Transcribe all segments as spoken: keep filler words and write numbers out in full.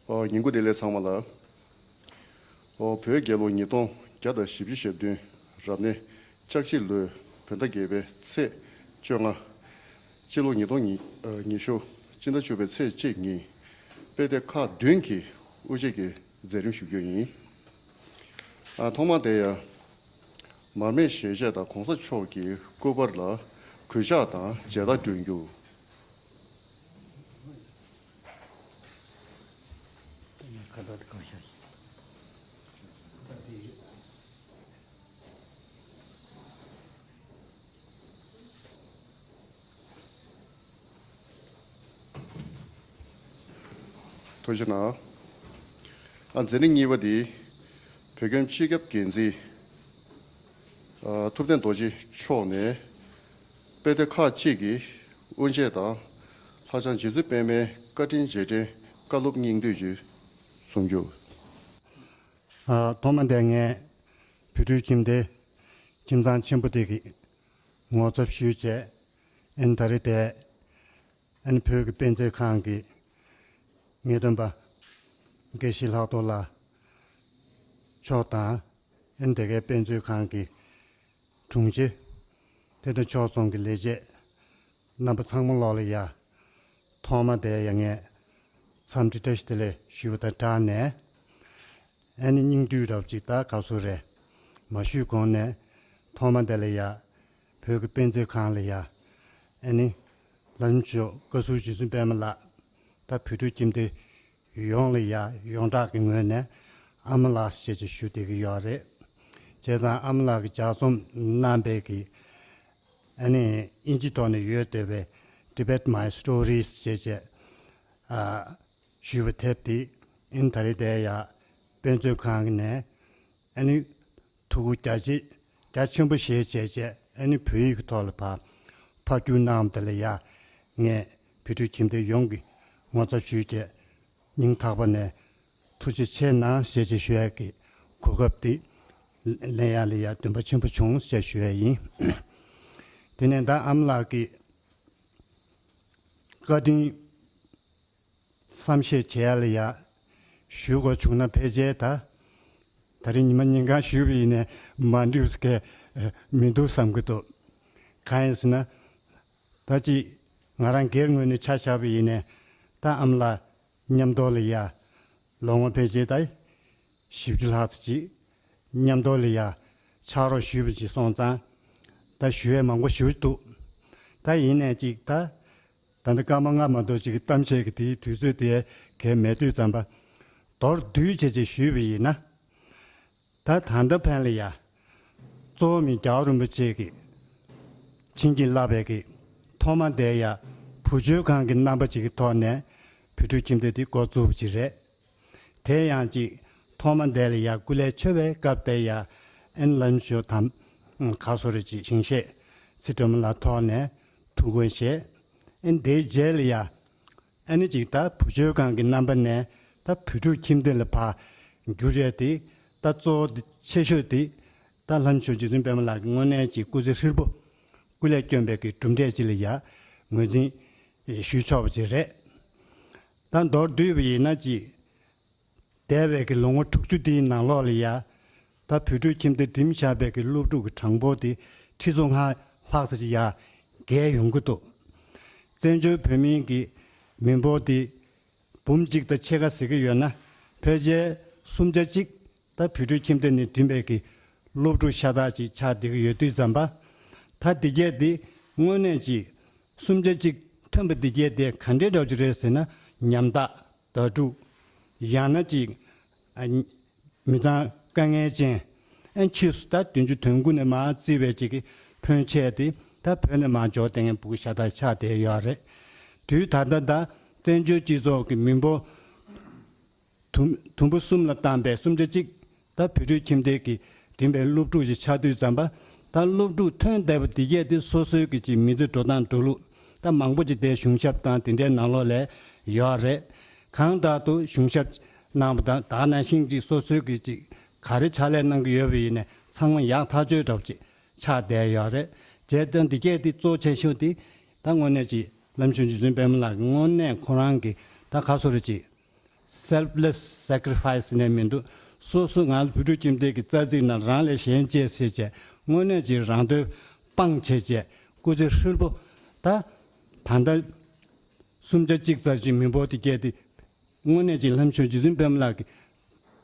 ཨོ། ཉིན་གུང་བདེ་ལེགས་ཚང་མ་ལ། ཨོ། བོད་རྒྱལ་ལོ་ཉིས་སྟོང་བརྒྱ་དང་བཞི་བཅུ་ཞེ་བདུན་རབ་གནས་ལྕགས་བྱི་ལོའི་བོད་ཟླ་བརྒྱད་པའི་ཚེས་བཅོ་ལྔ། སྤྱི་ལོ་ཉིས་སྟོང་ཉི་ཉི་ཤུ་སྤྱི་ཟླ་བཅུ་པའི་ཚེས་གཅིག་ཉིན་དཔེ་དེབ་ཁག་བདུན་གྱི་དབུ་འབྱེད་ཀྱི་མཛད་རིམ་ཞུ་རྒྱུ་ཡིན། ཨ། ཐོག་མ་དེ་ཡང་མར་མེ་ཞལ་ཆད་དང་གོང་ས་མཆོག་གི་སྐུ་པར་ལ་གུས་ཕྱག་དང་མཇལ་དར་སྒྲོན་རྒྱུ། ཐུགས་རྗེ་གནང་། ཨ། མཛད་རིམ་གཉིས་པ་འདི་བོད་ཁྱིམ་སྤྱི་ཁྱབ་འགན་འཛིན། ཨ། ཐུབ་བསྟན་རྡོ་རྗེ་མཆོག་ནས་དཔེ་དེབ་ཁག་ཅིག་གི་དབུ་འབྱེད་དང་། ལྷ་ལྕམ་རྗེ་བཙུན་པད་མའི་བཀའ་དྲིན་རྗེས་དྲན་བཀའ་སློབ་སྙིང་བསྡུས་ཀྱི་གསུང་རྒྱུ། ཨ། ཐོག་མ་དེ་ངས་བོད་ཕྲུག་ཁྱིམ་སྡེ་ཁྱིམ་ཚང་ཆེན་པོ་དེ་གི་ངོ་ཚབ་ཞུས་བྱས། ཨན་ད་རེས་དེ་ཨན་བོད་ཀྱི་དཔེ་མཛོད་ཁང་གི་ངེས་སྟོན་པ་དགེ་བཤེས་ལྷག་རྡོར་ལགས་མཆོག་དང་། ཨན་དེ་གའི་དཔེ་མཛོད་ཁང་གི་དྲུང་ཆེ། དེ་དང་ཕྱོགས་མཚུངས་ཀྱི་ལས་བྱེད་རྣམ་པ་ཚང་མ་ལོག་ལ་ཡ། ཐོག་མ་དེ་ཡ་ངས་འཚམས་འདྲི་བཀྲ་ཤིས་བདེ་ལེགས་ཞུ་བ་དང་སྦྲགས་ནས། ཨ་ནི་སྙིང་བསྡུས་འདྲ་བོ་ཅིག་ད་ག་སུ་རེད་མ་ཞུས་གོང་ནས། ཐོག་མ་དེ་ལ་ཡ་བོད་ཀྱི་དཔེ་མཛོད་ཁང་ལ་ཡ། ཨ་ནི་ལམ་ཞོ་བཀའ་ཟུར་རྗེ་བཙུན་པད་མ་ལགས། ད་བོད་ཕྲུག་ཁྱིམ་སྡེ་ཡོངས་ལ་ཡ་ཡོངས་གྲགས་ཀྱི་ངོས་ནས་ཨ་མ་ལགས་ཞེས་ཀྱི་ཞུ་བསྡད་ཀྱི་ཡོད་རེད། བྱས་ཙང་ཨ་མ་ལགས་ཀྱི་ལྗགས་རྩོམ་གནང་པའི་གི། ཨ་ནི་དབྱིན་ཇི་ཐོག་ནས་ཡོད་བསྡད་པའི་Tibet My Stories་ཞེས་བྱས། ཨ། ཞུས་པ་དེབ་དེ་ཨིན་ད་རེས་དེ་ཡ་དཔེ་མཛོད་ཁང་གི་ནས་ཨ་ནི་ཐུགས་ཁུར་རྒྱ་ཆེ་རྒྱ་ཆེན་པོ་བཞེས་བྱས་བྱས། ཨ་ནི་བོད་ཡིག་གི་ཐོག་ལ་ཕར་ཕབ་བསྒྱུར་གནང་བ་དེ་ལ་ཡ་ངས་བོད་ཕྲུག་ཁྱིམ་སྡེ་ཡོངས་ཀྱི་ངོ་ཚབ་ཞུས་བྱས། སྙིང་ཐག་པ་ནས་ཐུགས་རྗེ་ཆེ་གནང་ཞེས་བྱས་ཞུ་ཡག་གི་གོ་སྐབས་དེ་ལེན་ཡག་ལ་ཡ་འདུན་པ་ཆེན་པོ་བྱུང་ཞེས་ཞུ་ཡག་ཡིན། དེ་ནས་ད་ཨ་མ་ལགས་ཀྱི་བཀའ་དྲིན་བསམ་ཤེས་བྱེད་ཡག་ལ་ཡ་ཞུ་དགོས་བྱུང་ན། ཕལ་ཆེར་ད་ད་རིང་ཉི་མ་ཉིན་གང་ཞུས་པ་ཡིན་ནའི་མ་འགྲིགས་མཁན་མི་འདུག་བསམ་གྱི་འདུག་གང་ཡིན་ཟེར་ན། ད་ཅིག་ང་རང་སྒེར་ངོས་ནས་ཆ་བཞག་པ་ཡིན་ནའི། ད་ཨ་མ་ལགས་མཉམ་དུ་ལ་ཡ་ལོ་ངོ་ཕལ་ཆེར་ད་བཞི་བཅུ་ལྷག་ཙམ་ཅིག་མཉམ་དུ་ལ་ཡ་ཕྱག་རོགས་ཞུས་པ་ཅིག་སོང་ཙང་། ད་ཞུ་ཡས་མང་པོ་ཞེ་པོ་འདུག་ད་ཡིན་ནའི་ཅིག་ད་ད་ལྟ་སྐར་མ་ལྔ་མ་གཏོགས་ཅིག་གི་གཏམ་བཤད་ཀྱི་དེའི་དུས་ཚོད་དེ་གས་མེད་དུས་ཙམ་པ། མདོར་བསྡུས་བྱས་ཅིག་ཞུས་པ་ཡིན་ན། ད་ད་ལྟ་ཕན་ལ་ཡ། གཙོ་བོ་མི་རྒྱལ་བ་རིན་པོ་ཆེ་གིས་བྱིན་གྱིས་བརླབས་པའི་གི་ཐོག་མ་དེ་ཡ་བུ་བཅོལ་ཁང་གི་རྣམ་པ་ཅིག་གི་ཐོག་ནས་བོད་ཕྲུག་ཁྱིམ་སྡེ་འདི་འགོ་བཙུགས་པ་ཅིག་རེད། དེ་ཡང་ཅིག་ཐོག་མ་དེ་ལ་ཡ་སྐུ་ལས་ཆེ་བའི་སྐབས་དེ་ཡ་ཨན་ལམ་ཞོ་དམ་ག་སོ་རེ་ཅིག་ཞིང་གཤེགས་ཚེ་སྒྲོལ་མ་ལགས་ཐོག་ནས་ཐུགས་དགོངས་བཞེས། ཨན་དེའི་རྗེས་ལ་ཡ། ཨ་ནི་ཅིག་ད་བུ་བཅོལ་ཁང་གི་རྣམ་པ་ནས་ད་བོད་ཕྲུག་ཁྱིམ་སྡེ་ལ་ཕར་འགྱུར་ཡས་དེ། ད་གཙོ་བོ་འདི་ཆེ་ཤོས་དེ་ད་ལྷ་མཆོག་རྗེ་བཙུན་པད་མ་ལགས་ཀྱི་དངོས་གནས་ཀྱི་སྐུ་ཚེ་ཧྲིལ་པོ་སྐུ་ལས་བསྐྱོན་པའི་གི་གྲུབ་འབྲས་ཅིག་ལ་ཡ་ངོས་འཛིན་ཞུ་ཆོག་པ་ཅིག་རེད། ད་མདོར་བསྡུས་པ་ཡིན་ན་ཅིག་འདས་པའི་གི་ལོ་ངོ་དྲུག་ཅུ་དེའི་ནང་ལོགས་ལ་ཡ། ད་བོད་ཕྲུག་ཁྱིམ་སྡེ་འགྲིམས་བཞག་པའི་གི་སློབ་ཕྲུག་གི་གྲངས་འབོར་དེ་ཁྲི་ཚོ་ལྔ་ལྷག་ཙམ་ཅིག་ཡར་བརྒལ་ཡོང་གི་འདུག་བཙན་བྱོལ་བོད་མིའི་གི་མི་འབོར་དེ་འབུམ་གཅིག་དང་ཕྱེད་ཀ་ཟེར་གི་ཡོད་ན། ཕལ་ཆེར་སུམ་ཆ་གཅིག་ད་བོད་ཕྲུག་ཁྱིམ་སྡེ་ནས་འགྲིམས་པའི་གི་སློབ་ཕྲུག་ཤ་སྟག་ཅིག་ཆགས་བསྡད་ཀྱི་ཡོད་དུས་ཙམ་པ། ད་འདི་གས་འདི་དངོས་གནས་ཅིག་སུམ་ཆ་གཅིག་ཐོན་པ་འདི་གས་དེ་ག་འདྲའི་འདྲ་བོ་ཅིག་རེད་ཟེར་ན། ཉམ་ཐག་དྭ་ཕྲུག་ཡང་ན་ཅིག་ཨ་མི་ཚང་དཀའ་ངལ་ཅན། ཨ་ཕྱིས་སུ་ད་བདུན་ཅུ་དོན་དགུ་ནས་མར་བརྩིས་པའི་ཅིག་གི་ཕོན་ཆེ་དེ་ད་བོད་ནས་མར་འབྱོར་བསྡད་མཁན་ཕྲུ་གུ་ཤ་སྟག་ཆགས་བསྡད་ཡོད་རེད། དུས་ད་ལྟ་ད་བཙན་བྱོལ་སྤྱི་ཚོགས་ཀྱི་མི་འབོར་དུམ་དུམ་བུ་གསུམ་ལ་བཏང་པའི་སུམ་ཆ་གཅིག་ད་བོད་ཕྲུག་ཁྱིམ་སྡེ་གིས་འགྲིམས་པའི་སློབ་ཕྲུག་ཅིག་ཆགས་དུས་ཙམ་པ། ད་སློབ་ཕྲུག་ཐོན་བསྡད་པ་འདི་གས་དེ་སོ་སོའི་གི་ཅིག་མི་ཚེ་འགྲོ་སྟངས་འགྲོ་ལུགས་ད་མང་པོ་ཅིག་དེ་གཞུང་ཞབས་དང་དེ་འདྲའི་ནང་ལོགས་ལ་ཡོད་རེད། གང་ལྟར་དུ་གཞུང་ཞབས་གནང་བ་དང་དེ་ནང་བཞིན་གྱི་སོ་སོའི་གི་ཅིག་ག་རེ་ཕྱག་ལས་གནང་གི་ཡོད་པ་ཡིན་ནའི་ཚང་མ་ཡག་ཐག་ཆོད་འདྲ་བོ་ཅིག་ཆགས་བསྡད་ཡོད་རེད། བྱས་ཙང་འདི་གས་དེ་གཙོ་ཆེ་ཤོས་དེ་ད་དངོས་གནས་ཅིག་ལམ་ཞུགས་རྗེ་བཙུན་པད་མ་ལགས་ཀྱི་དངོས་གནས་ཁོ་རང་གི་ད་ག་སོ་རེ་ཅིག་ selfless sacrifice ནས་མི་འདུག་སོ་སོ་ང་ཚོ་བོད་ཕྲུག་ཁྱིམ་སྡེ་གི་རྩ་ཚིག་ནང་རང་ལས་གཞན་གཅེས་ཟེར་བྱས་དངོས་གནས་ཀྱི་རང་དོན་སྤང་བྱས་བྱས་སྐུ་ཚེ་ཧྲིལ་པོ་ད་ད་ལྟ་སུམ་ཆ་གཅིག་ཙམ་ཅིག་མི་འབོར་དེ་བསྐྱལ་ཏེ་དངོས་གནས་ཀྱི་ལྷ་མཆོག་རྗེ་བཙུན་པད་མ་ལགས་ཀྱི་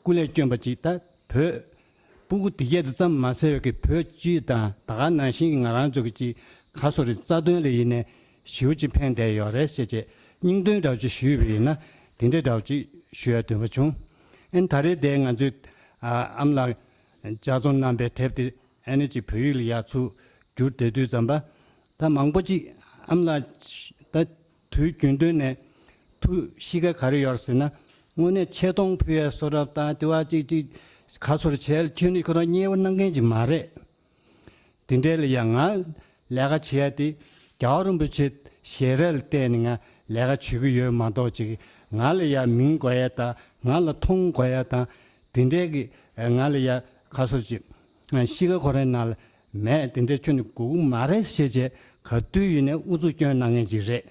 སྐུ་ལས་བསྐྱོན་པ་ཅིག་ད་བོད་སྤུ་གུ་དེ་གས་དེ་ཙམ་མ་ཟད་པའི་གི་བོད་སྤྱི་དང་ད་ག་ནང་བཞིན་གྱི་ང་རང་ཚོ་གི་ཅིག་ག་སོ་རེ་རྩ་དོན་ལ་ཡིན་ནས་ཞེ་པོ་ཅིག་ཕན་བསྡད་ཡོད་རེད་ཟེར་བྱས་སྙིང་དོན་འདྲ་བོ་ཅིག་ཞུས་པ་ཡིན་ན་དེ་འདྲ་འདྲ་བོ་ཅིག་ཞུ་ཡ་འདོད་པ་བྱུང་། ཨན་ད་རེས་དེ་ང་ཚོས་ཨ་ཨམ་ལགས་ལྕགས་རྫོང་གནང་པའི་དེབ་དེ་ཨ་ནི་ཅིག་བོད་ཡིག་ལ་ཡར་ཚུར་བསྒྱུར་བསྡད་དུས་ཙམ་པ་ད་མང་པོ་ཅིག་ཨམ་ལགས་ད་དུས་རྒྱུན་དོན་ནས་ཐུགས་གཤིས་ཀ་ག་རེ་ཡོད་ཟེར་ན། དངོས་གནས་ཆེ་མཐོང་ཕུལ་ཡས་གསོལ་རས་དང་དེ་བ་གཅིག་གཅིག་ག་ཚོར་བྱས་ཁྱོད་ནི་ཁོ་རང་དམྱལ་བ་གནང་མཁན་ཅིག་མ་རེད། དེ་འདྲའི་ལ་ཡ་ང་ལས་ཀ་བྱེད་ཡ་དེ་རྒྱལ་བ་རིན་པོ་ཆེ་ཞལ་རས་ལ་བལྟས་ནས་ང་ལས་ཀ་བྱེད་ཀྱི་ཡོད་མ་གཏོགས་ཅིག་ང་ལ་ཡ་མིང་དགོས་ཡ་དང་ང་ལ་མཐོང་དགོས་ཡ་དང་དེ་འདྲའི་གི་ང་ལ་ཡ་ག་ཚོར་ཅིག་གཤིས་ཀ་ཁོ་རའི་ནང་ལ་མེད་དེ་འདྲའི་ཁྱོད་ནི་དགོས་ཀྱི་མ་རེད་ཞེས་བྱས་ག་དུས་ཡིན་ནའི་ཨུ་ཚུགས་སྐྱོན་གནང་མཁན་ཅིག་རེད།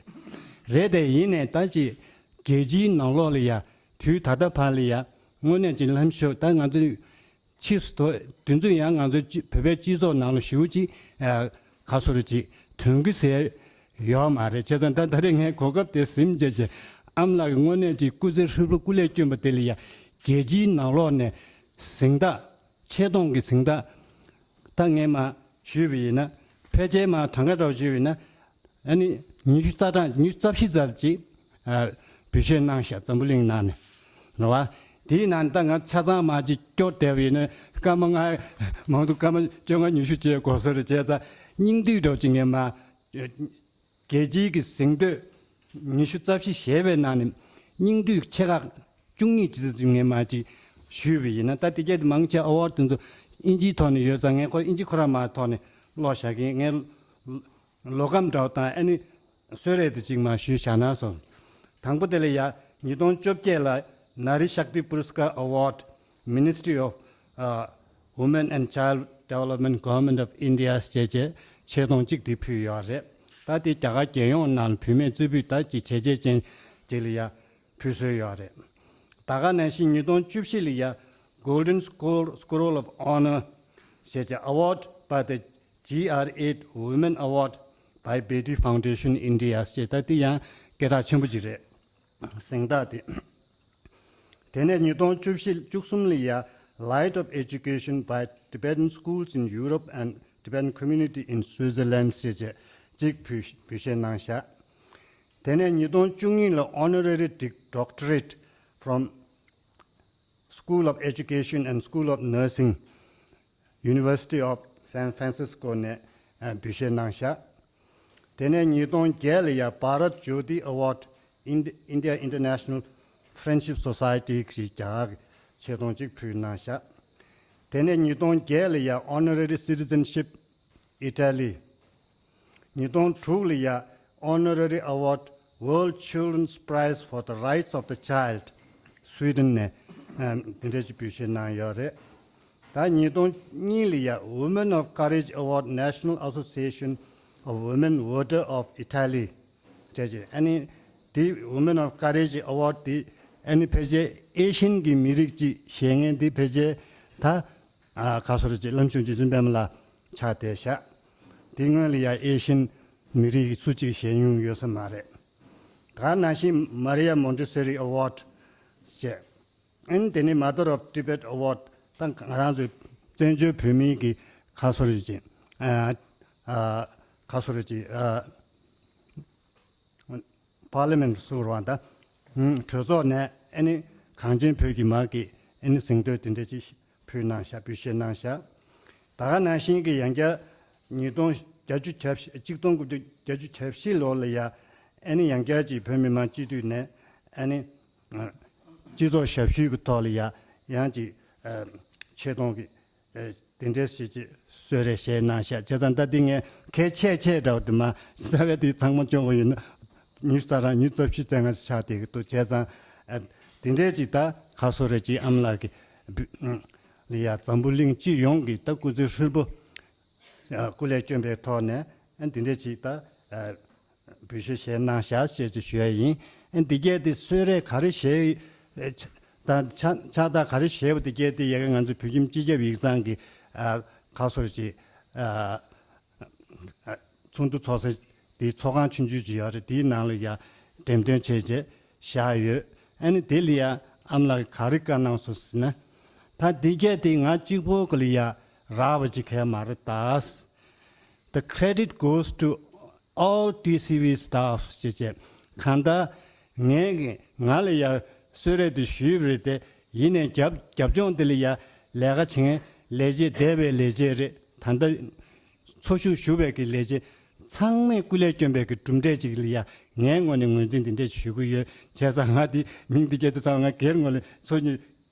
རེད་དེ་ཡིན་ནའི་ད་ཅིག་རྒྱལ་སྤྱིའི་ནང་ལོགས་ལ་ཡ་དུས་ད་ལྟ་བར་ལ་ཡ་དངོས་གནས་ཀྱི་ལྷམ་ཤོག་ད་ང་ཚོའི་ཕྱིས་སུ་དོ་དེ་ཚོ་ཡང་ང་ཚོའི་སྤྱི་བོད་པའི་སྤྱི་ཚོགས་ནང་ལ་ཞེ་པོ་ཅིག་ཨ་ག་སོ་རེ་ཅིག་དོན་གྱི་ཟེར་ཡོད་མ་རེད། བྱས་ཙང་ད་ད་རེས་ངས་གོ་སྐབས་དེ་ཟིན་བྱས་བྱས་ཨམ་ལགས་ཀྱི་དངོས་གནས་ཀྱི་སྐུ་ཚེ་ཧྲིལ་པོ་སྐུ་ལས་བསྐྱོན་པ་དེ་ལ་ཡ་རྒྱལ་སྤྱིའི་ནང་ལོགས་ནས་གཟེངས་རྟགས་ཆེ་མཐོང་གི་གཟེངས་རྟགས་ད་ངས་མ་ཞུས་པ་ཡིན་ན་ཕལ་ཆེར་མ་གྲངས་ཀ་འདྲ་བོ་ཞུས་པ་ཡིན་ན། ཨ་ནི་ཉི་ཤུ་རྩ་གྲངས་ཉི་ཤུ་རྩ་བཞི་ཙམ་ཅིག་ཨ་འབུལ་བཞེས་གནང་ཤག་འཛམ་བུ་གླིང་ནང་ནས་རེད་བ། དེའི་ནང་ད་ང་ཆ་ཚང་མ་ཅིག་སྐྱོར་བསྡད་པ་ཡིན་ན་སྐར་མ་ལྔ་མང་དུ་སྐར་མ་བཅོ་ལྔ་ཉི་ཤུ་བྱས་དགོས་ས་རེད། བྱས་ཙང་སྙིང་བསྡུས་འདྲ་བོ་ཅིག་ངས་མ་རྒྱལ་སྤྱིའི་གི་གཟེངས་བསྟོད་ཉི་ཤུ་རྩ་བཞི་བཞེས་པའི་ནང་ནས་སྙིང་བསྡུས་ཆེ་ཁག་བཅུ་གཉིས་ཅིག་ཙམ་ངས་མ་ཅིག་ཞུས་པ་ཡིན་ན། ད་དེ་གྱད་དེ་མང་ཆེ་ཨ་ཝར་དེ་ཚོ་ཨིན་ཇིའི་ཐོག་ནས་ཡོད་ཙང་ངས་ཁོ་ཨིན་ཇི་ཁོ་རང་མ་ཐོག་ནས་ཀློག་བཞག་གིན་ངས་ལོ་ཁམས་འདྲ་བོ་དང་ཨ་ནི་གསོལ་རས་དེ་ཅིག་མ་ཞུས་བཞག་ན་སོང་། དང་པོ་དེ་ལ་ཡ་ཉིས་སྟོང་བཅོ་བརྒྱད་ལ་Nari Shakti Puraskar Award, Ministry of uh, Women and Child Development, Government of India ཞེས་བྱས་ཆེ་མཐོང་གཅིག་དེ་ཕུལ་ཡོད་རེད། ད་དེ་རྒྱ་གར་རྒྱལ་ཡོངས་ནང་བུད་མེད་རྩེ་ཕུད་ད་ཅིག་བྱས་རྗེས་ཅན་ཅིག་ལ་ཡ་ཕུལ་སྲོལ་ཡོད་རེད། ད་ག་ནང་བཞིན་ཉིས་སྟོང་བཅུ་བཞི་ལ་ཡ་Golden Scroll, Scroll of Honor ཞེས་བྱས་Award by the G R eight Women Award by Beti Foundation India ཞེས་ད་དེ་ཡང་སྐད་གྲགས་ཆེན་པོ་ཅིག་རེད། གཟེངས་རྟགས་དེ། དེ་ནས་ཉིས་སྟོང་བཅུ་བཞི་བཅུ་གསུམ་ལ་ཡ་Light of Education by Tibetan Schools in Europe and Tibetan Community in Switzerland ཞེས་བྱས་གཅིག་ཕུལ་འབུལ་བཞེས་གནང་བཞག་དེ་ནས་ཉིས་སྟོང་བཅུ་གཉིས་ལ་Honorary Dic- Doctorate from School of Education and School of Nursing, University of San Francisco ནས་ཨ་འབུལ་བཞེས་གནང་བཞག་དེ་ནས་ཉིས་སྟོང་བརྒྱད་ལ་ཡ་Bharat Jyoti Award, Ind- India International Friendship Society ཞེས་རྒྱ་གར་གྱི་ཆེ་མཐོང་གཅིག་ཕུལ་གནང་བཞག་དེ་ནས་ཉིས་སྟོང་བརྒྱད་ལ་ཡ་Honorary Citizenship Italy, ཉིས་སྟོང་དྲུག་ལ་ཡ་Honorary Award World Children's Prize for the Rights of the Child, Sweden ནས་ཨམ་འདི་འདྲ་ཞིག་འབུལ་བཞེས་གནང་ཡོད་རེད། ད་ཉིས་སྟོང་གཉིས་ལ་ཡ་Women of Courage Award, National Association of Women Voter of Italy འདྲ་ཞིག་ཨ་ནི་དེ་Women of Courage Award དེ་ཨ་ནི་ཕལ་ཆེར་ཨེ་ཤན་གྱི་མི་རིགས་ཅིག་བཞེས་མཁན་དེ་ཕལ་ཆེར་ད་ཨ་ཁ་སོར་ཅིག་བླ་མཆོག་རྗེ་བཙུན་པད་མ་ལགས་ཆགས་བསྡད་ཤག་དེ་སྔོན་ལ་ཡ་ཨེ་ཤན་མི་རིགས་ཀྱི་སུ་གཅིག་བཞེས་མྱོང་ཡོད་ས་མ་རེད། ད་ནང་བཞིན་Maria Montessori Award བཅས། ཨན་དེ་ནི་Mother of Tibet Award ད་ང་རང་ཚོའི་བཙན་བྱོལ་བོད་མིའི་གི་ཁ་སོ་རེ་ཅིག་ཨ་ཨ་ཁ་སོ་རེ་ཅིག་ཨ་Parliament སུ་རུ་བ་ད་ཨུམ་གྲོས་ཚོགས་ནས་ཨ་ནི་གངས་ཅན་བོད་ཀྱི་མར་གི་ཨ་ནི་གཟེངས་བསྟོད་དེ་འདྲ་ཅིག་ཕུལ་གནང་བཞག་འབུལ་བཞེས་གནང་བཞག་ད་ག་ནང་བཞིན་གྱི་ཡང་བསྐྱར་ཉིས་སྟོང་བརྒྱད་ཅུ་གྱ་བཞི་གཅིག་སྟོང་དགུ་བརྒྱ་བརྒྱད་ཅུ་གྱ་བཞི་ལོ་ལ་ཡ་ཨ་ནི་ཡང་བསྐྱར་གྱི་བོད་མི་མང་སྤྱི་འཐུས་ནས་ཨ་ནི་སྤྱི་ཚོགས་ཞབས་ཞུའི་གི་ཐོག་ལ་ཡ་ཡང་ཅིག་ཆེ་མཐོང་གི་དེ་འདྲའི་ཞིག་ཅིག་གསོལ་རས་བཞེས་གནང་བཞག་བྱས་ཙང་ད་འདི་ངས་གལ་ཆེ་ཆེ་འདྲ་བོ་དེ་མ་རྩ་བའི་དེ་ཚང་མ་སྐྱོང་གི་ཡོད་ན་ཉི་ཤུ་རྩ་རང་ཉི་ཤུ་རྩ་བཞི་ཙམ་ང་ཆགས་བསྡད་ཀྱི་འདུག་བྱས་ཙང་དེ་འདྲའི་ཅིག་ད་ཁ་སོ་རེ་ཅིག་ཨམ་ལགས་ཀྱི་ལ་ཡ་འཛམ་བུ་གླིང་སྤྱི་ཡོངས་ཀྱི་ད་སྐུ་ཚེ་ཧྲིལ་པོ་སྐུ་ལས་བསྐྱོན་པའི་ཐོག་ནས་འདི་འདྲ་ཅིག་ད་འབུལ་བཞེས་བཞེས་གནང་བཞག་ཅེས་ཅིག་ཞུ་ཡ་ཡིན། འདི་གས་དེ་གསོལ་རས་ག་རེ་བཞེས་ ཨེ་ཆ་ད་ཆ་ཕྱག་རྟགས་ག་རེ་བཞེས་པ་དེ་སྐད་དེ་ཡ་གི་ང་ཚོ་བོད་ཁྱིམ་སྤྱི་ཁྱབ་ཡིག་ཚང་གི་ཨ་ཁ་སོར་ཅིག་ཨ་ཨ་ཚོགས་འདུ་ཚོགས་ས་དེའི་ཚོགས་ཁང་ཆུང་ཆུང་ཅིག་ཡོད་རེད། དེའི་ནང་ལ་ཡ་འགྲེམས་སྟོན་བྱས་རྗེས་བཞག་ཡོད། ཨ་ནི་དེ་ལ་ཡ་ཨ་མ་ལགས་ག་རེ་བཀའ་གནང་སོང་ཟེར་ན། ད་འདི་སྐད་དེ་ང་གཅིག་པོ་གི་ལ་ཡ་རག་པ་ཅིག་གས་མ་རེད་ད། The credit goes to all T C V staff ཅེས་བྱས། གང་ལྟར་ངས་ང་ལ་ཡ་གསོལ་རས་དེ་ཞུས་པ་རེད་དེ། ཡིན་ནའི་རྒྱབ་རྒྱབ་ལྗོངས་དེ་ལ་ཡ་ལས་ཀ་བྱེད་མཁན་ལས་བྱེད་འདས་པའི་ལས་བྱེད་རེད། ད་ལྟ་འཚོ་བཞུགས་ཞུ་བའི་གི་ལས་བྱེད་ཚང་མས་སྐུ་ལས་བསྐྱོན་པའི་གི་གྲུབ་འབྲས་ཅིག་ལ་ཡ་ངའི་ངོས་ནས་ངོས་འཛིན་འདི་འདྲས་ཞུ་གི་ཡོད། བྱས་ཙང་ང་འདི་མིང་འདི་སྐད་དེ་ཚང་ང་སྒེར་ངོས་ལ་ཚོ་གཉིས་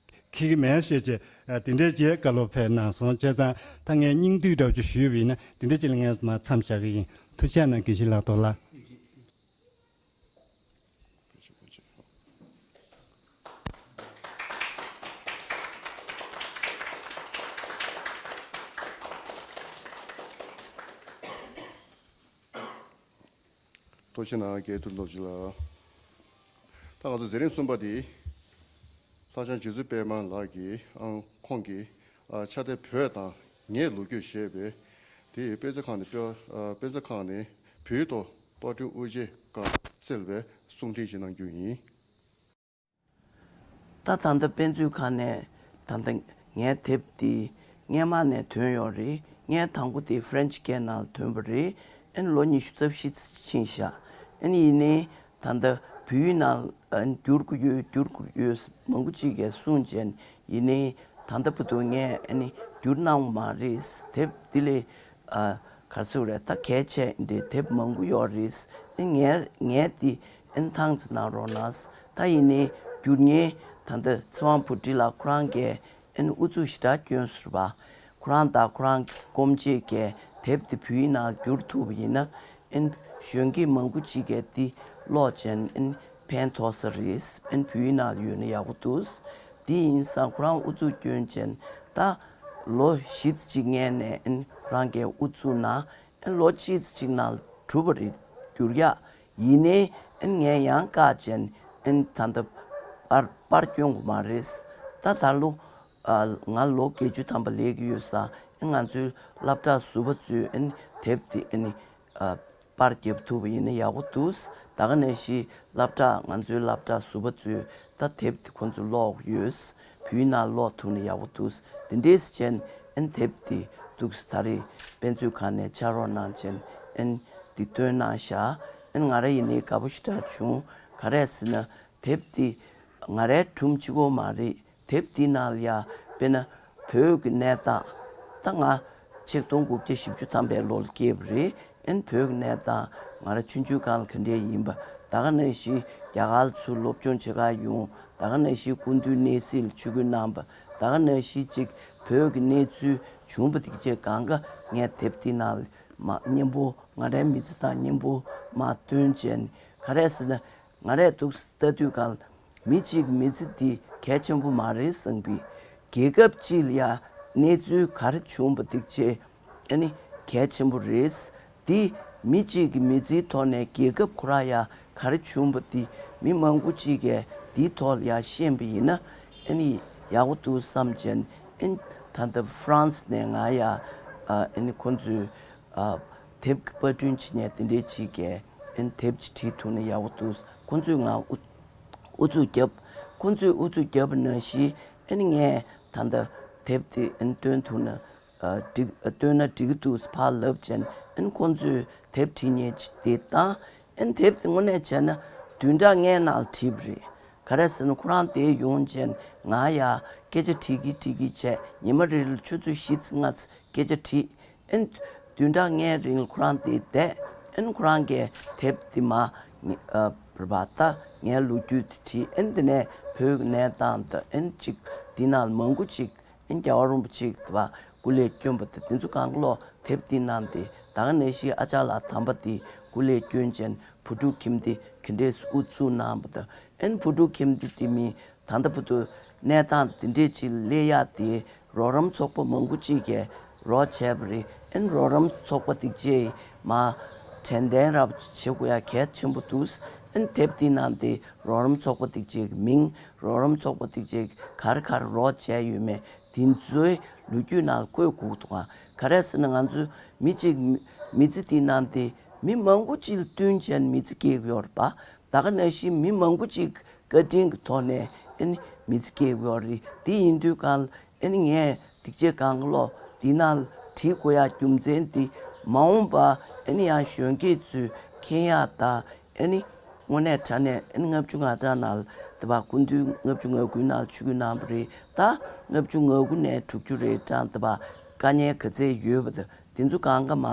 འཁྱེར་གི་མེད་ཞེས་བྱས། ཨ་དེ་འདྲའི་རྗེས་བཀའ་སློབ་ཕེབས་གནང་སོང་། བྱས་ཙང་ད་ངས་སྙིང་བསྡུས་འདྲ་བོ་ཅིག་ཞུས་པ་ཡིན་ན་དེ་འདྲ་ཅིག་ལ་ངས་མར་མཚམས་བཞག་གི་ཡིན། ཐུགས་རྗེ་གནང་། དགེ་བཤེས་ལགས་རྡོར་ལགས། ཐུགས་རྗེ་གནང་། རྒན་ཐུབ་རྡོ་རྗེ་ལགས། ད་ང་ཚོ་མཛད་རིམ་གསུམ་པ་དེ་ལྷ་ལྕམ་རྗེ་བཙུན་པད་མ་ལགས་ཀྱིས་ཨང་ཁོང་གིས་ཨ་ཕྱག་དེབ་བོད་དང་ངའི་ལོ་རྒྱུས་ཞེས་པའི་དེ་དཔེ་མཛོད་ཁང་ནས་དཔེ་ཨ་དཔེ་མཛོད་ཁང་ནས་བོད་ཐོག་དཔར་སྐྲུན་དབུ་འབྱེད་སྐབས་སྩལ་བའི་གསུང་འཕྲིན་ཞིག་གནང་རྒྱུ་ཡིན། ད་ད་ལྟ་དཔེ་མཛོད་ཁང་ནས་ད་ལྟ་ངའི་དེབ་འདི་སྔས་མ་ནས་ཐོན་ཡོད་རེད། ངས་དང་པོ་དེ་ཧྥ་རན་ཆི་སྐད་ནང་ཐོན་པ་རེད། ཨན་ལོ་ཉི་ཤུ་རྩ་བཞི་ཕྱིན་ཤག་ཨན་ཡིན་ནའི་ད་ལྟ་བོད་ཡིག་ནང་ཨན་བསྒྱུར་དགོས་ཡོད་བསྒྱུར་དགོས་ཡོད་མང་པོ་ཅིག་གིས་གསུངས་བྱས། ཡིན་ནའི་ད་ལྟ་བར་དུ་ངས་ཨན་བསྒྱུར་གནང་བ་མ་རེད། དེབ་འདི་ལས་ཨ་ག་ཚོད་རེད། ད་གལ་ཆེ་འདི་དེབ་མང་པོ་ཡོད་རེད། ཨན་ངས་ངས་འདི་ཨན་ཐང་ཅིག་གནང་རོགས་གནང་། ད་ཡིན་ནའི་བསྒྱུར་མཁན་ད་ལྟ་ཚེ་དབང་བུ་ཁྲིད་ལགས་ཁོ་རང་གིས་ཨན་ཨུ་ཚུགས་ཞེ་དྲག་བསྐྱོན་ཟེར་བ། ཁོ་རང་དང་ཁོ་རང་གི་སྐོམ་བྱེད་ཀྱི་དེབ་དེ་བོད་ཡིག་ནང་བསྒྱུར་ཐུབ་པ་ཡིན་ན་ཨན་གཞོན་སྐྱེས་མང་པོ་ཅིག་གིས་འདི་ཀློག་བྱས་ཨན་ཕན་ཐོགས་ས་རེད། ཨན་བོད་ཡིག་ནང་ཡོད་ན་ཡག་པོ་འདུག་འདི་ཡིན་ཙང་ཁོ་རང་ཨུ་ཚུགས་བསྐྱོན་བྱས་ད་ལོ་བཞི་ཙམ་ཅིག་སྔོན་ནས་ཨན་ཁོ་རང་གིས་ཨུ་ཚུགས་གནང་། ཨན་ལོ་གཅིག་ཙམ་ཅིག་ནང་གྲུབ་པ་རེད་བསྒྱུར་ཡག་ཡིན་ནའི་ཨན་ངས་ཡང་བཀག་བྱས་ཨན་ད་ལྟ་པར་པར་སྐྱོན་དགོས་མ་རེད། ད་ད་ལོ་ཨ་ང་ལོ་བརྒྱད་ཅུ་ཐམ་པ་སླེབས་ཀྱི་ཡོད་ཙང་ཨན་ང་ཚོའི་སློབ་གྲྭ་ཟུར་པ་ཚོས་ཨན་དེབ་དེ་ཨན་ཨ་པར་རྒྱབ་ཐུབ་པ་ཡིན་ན་ཡག་པོ་འདུག་ད་ག་ནང་བཞིན་སློབ་གྲྭ་ང་ཚོའི་སློབ་གྲྭ་ཟུར་པ་ཚོས་ད་དེབ་དེ་ཁོང་ཚོས་ཀློག་ཡོད། བོད་ཡིག་ནང་ཀློག་ཐུབ་ན་ཡག་པོ་འདུག་དེ་འདྲས་བྱས་ཨན་དེབ་དེ་འདུག་ད་རེས་དཔེ་མཛོད་ཁང་ནས་ཕྱག་རོགས་གནང་བྱས་ཨན་དེ་བཏོན་གནང་ཤག་ཨན་ང་རང་ཡིན་ནའི་དགའ་པོ་ཞེ་དྲག་བྱུང་། ག་རེ་ཟེར་ན་དེབ་དེ་ང་རའི་སྒྲུང་གཅིག་པོ་མ་རེད། དེབ་འདི་ནང་ལ་ཡ་དཔེར་ན་བོད་ཀྱི་གནས་སྟངས། ད་ང་ཆིག་སྟོང་དགུ་བརྒྱ་བཞི་བཅུ་ཐམ་པའི་ལོ་ལ་སྐྱེས་པ་རེད། ཨན་བོད་ཀྱི་གནས་སྟངས་ང་རང་ཆུང་ཆུང་སྒང་ལ་ག་འདྲས་ཡིན་པ། ད་ག་ནང་བཞིན་རྒྱ་གར་ལ་ཚུར་སློབ་སྦྱོང་བྱེད་གར་ཡོང་། ད་ག་ནང་བཞིན་སྐུ་མདུན་གནས་གཟིགས་ལ་ཆིབས་བསྒྱུར་གནང་བ། ད་ག་ནང་བཞིན་ཅིག་བོད་ཀྱི་གནས་ཚུལ་བྱུང་བ་དེ་ཅིག་གང་ག་ངས་དེབ་འདི་ནང་ལ་མ་སྙན་པོ་ང་རའི་མི་ཚེ་དང་སྙན་པོ་མ་སྟོན་བྱས། ག་རེ་ཟེར་ན་ང་རས་འདུག་ལྟ་དུས་གང་མི་གཅིག་གི་མི་ཚེ་འདི་གལ་ཆེན་པོ་མ་རེད་བསམ་གི། རྒྱལ་ཁབ་གཅིག་ལ་ཡ་གནས་ཚུལ་ག་རེ་བྱུང་བ་འདི་ཅེས་ཨ་ནི་གལ་ཆེན་པོ་རེད། འདི་མི་གཅིག་གི་མི་ཚེའི་ཐོག་ནས་རྒྱལ་ཁབ་ཁོ་རང་ཡ་ག་རེ་བྱུང་བ་འདི་མི་མང་པོ་གཅིག་གིས་འདིའི་ཐོག་ལ་ཡ་ཤེས་པ་ཡིན་ན་ཨ་ནི་ཡག་པོ་འདུག་བསམ་བྱས་ཨ་ནི་ད་ལྟ་ཧྥ་རན་སི་ནས་ང་ཡ་ཨ་ནི་ཁོང་ཚོས་ཨ་དེབ་ཀྱི་པར་སྐྲུན་བྱེད་མཁན་དེ་འདྲས་གཅིག་གིས་ཨ་ནི་དེབ་ཅིག་བྲིས་ཐུབ་ན་ཡག་པོ་འདུག་ཁོང་ཚོས་ང་ཨུ་ཨུ་ཚུགས་བརྒྱབ། ཁོང་ཚོས་ཨུ་ཚུགས་བརྒྱབ་པ་ནང་བཞིན་ཨ་ནི་ངས་ད་ལྟ་དེབ་དེ་ཨ་ནི་སྟོན་ཐུབ་ན་ཨ་འགྲིག་ཨ་སྟོན་ན་འགྲིག་གི་འདུག་ཕར་ལབ་བྱས་ཨ་ནི་ཁོང་ཚོས་དེབ་བྲིས་མཁན་ཅིག་དེ་བཏང་། ཨ་ནི་དེབ་དེ་དངོས་གནས་བྱས་ན་བདུན་ཕྲག་ལྔའི་ནང་ལ་བྲིས་པ་རེད། ག་རེ་ཟེར་ན་ཁོ་རང་དེ་ཡོང་བྱས་ང་ཡ་སྐད་ཆ་དྲིས་ཀྱི་དྲིས་ཀྱི་བྱས་ཉི་མ་རེ་ལ་ཆུ་ཚོད་བཞི་ཙམ་ལྔ་ཙམ་སྐད་ཆ་དྲིས། ཨན། བདུན་ཕྲག་ལྔའི་རིང་ལ་ཁོ་རང་དེ་བསྡད། ཨན། ཁོ་རང་གིས་དེབ་དེ་མ། ཨ། རེད་པ། ད་ངའི་ལོ་རྒྱུས་དེ་བྲིས། ཨན། དེ་ནས་བོད་ཀྱི་གནས་སྟངས་དང་། ཨན། ཅིག་འདི་ནང་ལ་མང་པོ་ཅིག་ཨན། རྒྱལ་བ་རིན་པོ་ཆེ་གིས་དེ་བ་སྐུ་ལས་བསྐྱོན་པ་དང་དེ་ཚོ་གང་ག་ལོག་དེབ་འདི་ནང་དེ། ད་ག་ནང་བཞིན་ཨ་ཅག་ལགས་དམ་པ་དེ་སྐུ་ལས་བསྐྱོན་བྱས་བུ་ཕྲུག་ཁྱིམ་སྡེ་ག་འདྲས་དབུ་བཙུགས་གནང་བ་དང་། ཨན། བུ་ཕྲུག་ཁྱིམ་སྡེ་དེ་མིན་ད་ལྟ་བར་དུ་གནས་སྟངས་འདི་འདྲས་ཅིག་སླེབས་ཡག་དེ་རོགས་རམ་ཚོགས་པ་མང་པོ་ཅིག་གིས་རོགས་བྱས་པ་རེད། ཨན། རོགས་རམ་ཚོགས་པ་དེ་རྗེས་མ་ཁྲལ་ དྲན་རྟེན་རབ་བྱེད་དགོས་ཡ་གལ་ཆེན་པོ་འདུག་ཨན་དེབ་དེའི་ནང་དེ་རོགས་རམ་ཚོགས་པ་དེ་ཅིག་མིང་རོགས་རམ་ཚོགས་པ་དེ་ཅིག་གར་གར་རོགས་བྱས་ཡོད་མེད་དེ་ཚོའི་ལོ་རྒྱུས་ནང་བཀོད་དགོས་འདུག་ག་ག་རེ་ཟེར་ན་ང་ཚོ་མི་གཅིག་མི་ཚེ་དེའི་ནང་དེ་མི་མང་པོ་ཅིག་ལ་བསྟུན་བྱས་ནས་མི་ཚེ་སྐྱེལ་གི་ཡོད་རེད་པ། ད་ག་ནང་བཞིན་མི་མང་པོ་ཅིག་བཀའ་དྲིན་གྱི་ཐོག་ནས་ཨ་ནི་མི་ཚེ་སྐྱེལ་གི་ཡོད་རེད། དེ་ཡིན་དུས་གང་ལ་ཨ་ནི་ངས་སྡིག་ཆེ་གང་ག་ལོ་འདི་ནང་ལ་བྲིས་དགོས་ཡ་རྒྱུ་མཚན་དེ་མ་འོངས་པ་ཨ་ནི་ཡང་གཞོན་སྐྱེས་ཚོས་མཁྱེན་ཡ་ད་ཨ་ནི་དངོས་གནས་དྲང་གནས་ཨ་ནི་ལྔ་བཅུ་ང་གྲངས་ནང་ལ་དེ་བ་སྐུ་མདུན་ལྔ་བཅུ་ང་དགུའི་ནང་ལ་ཆིབས་བསྒྱུར་གནང་བ་རེད། ད་ལྔ་བཅུ་ང་དགུ་ནས་དྲུག་ཅུ་རེ་གྲངས་དེ་བ་དཀའ་ངལ་ག་ཚད་ཡོད་པ་དང་། དེ་ཚོ་གང་ག་མ་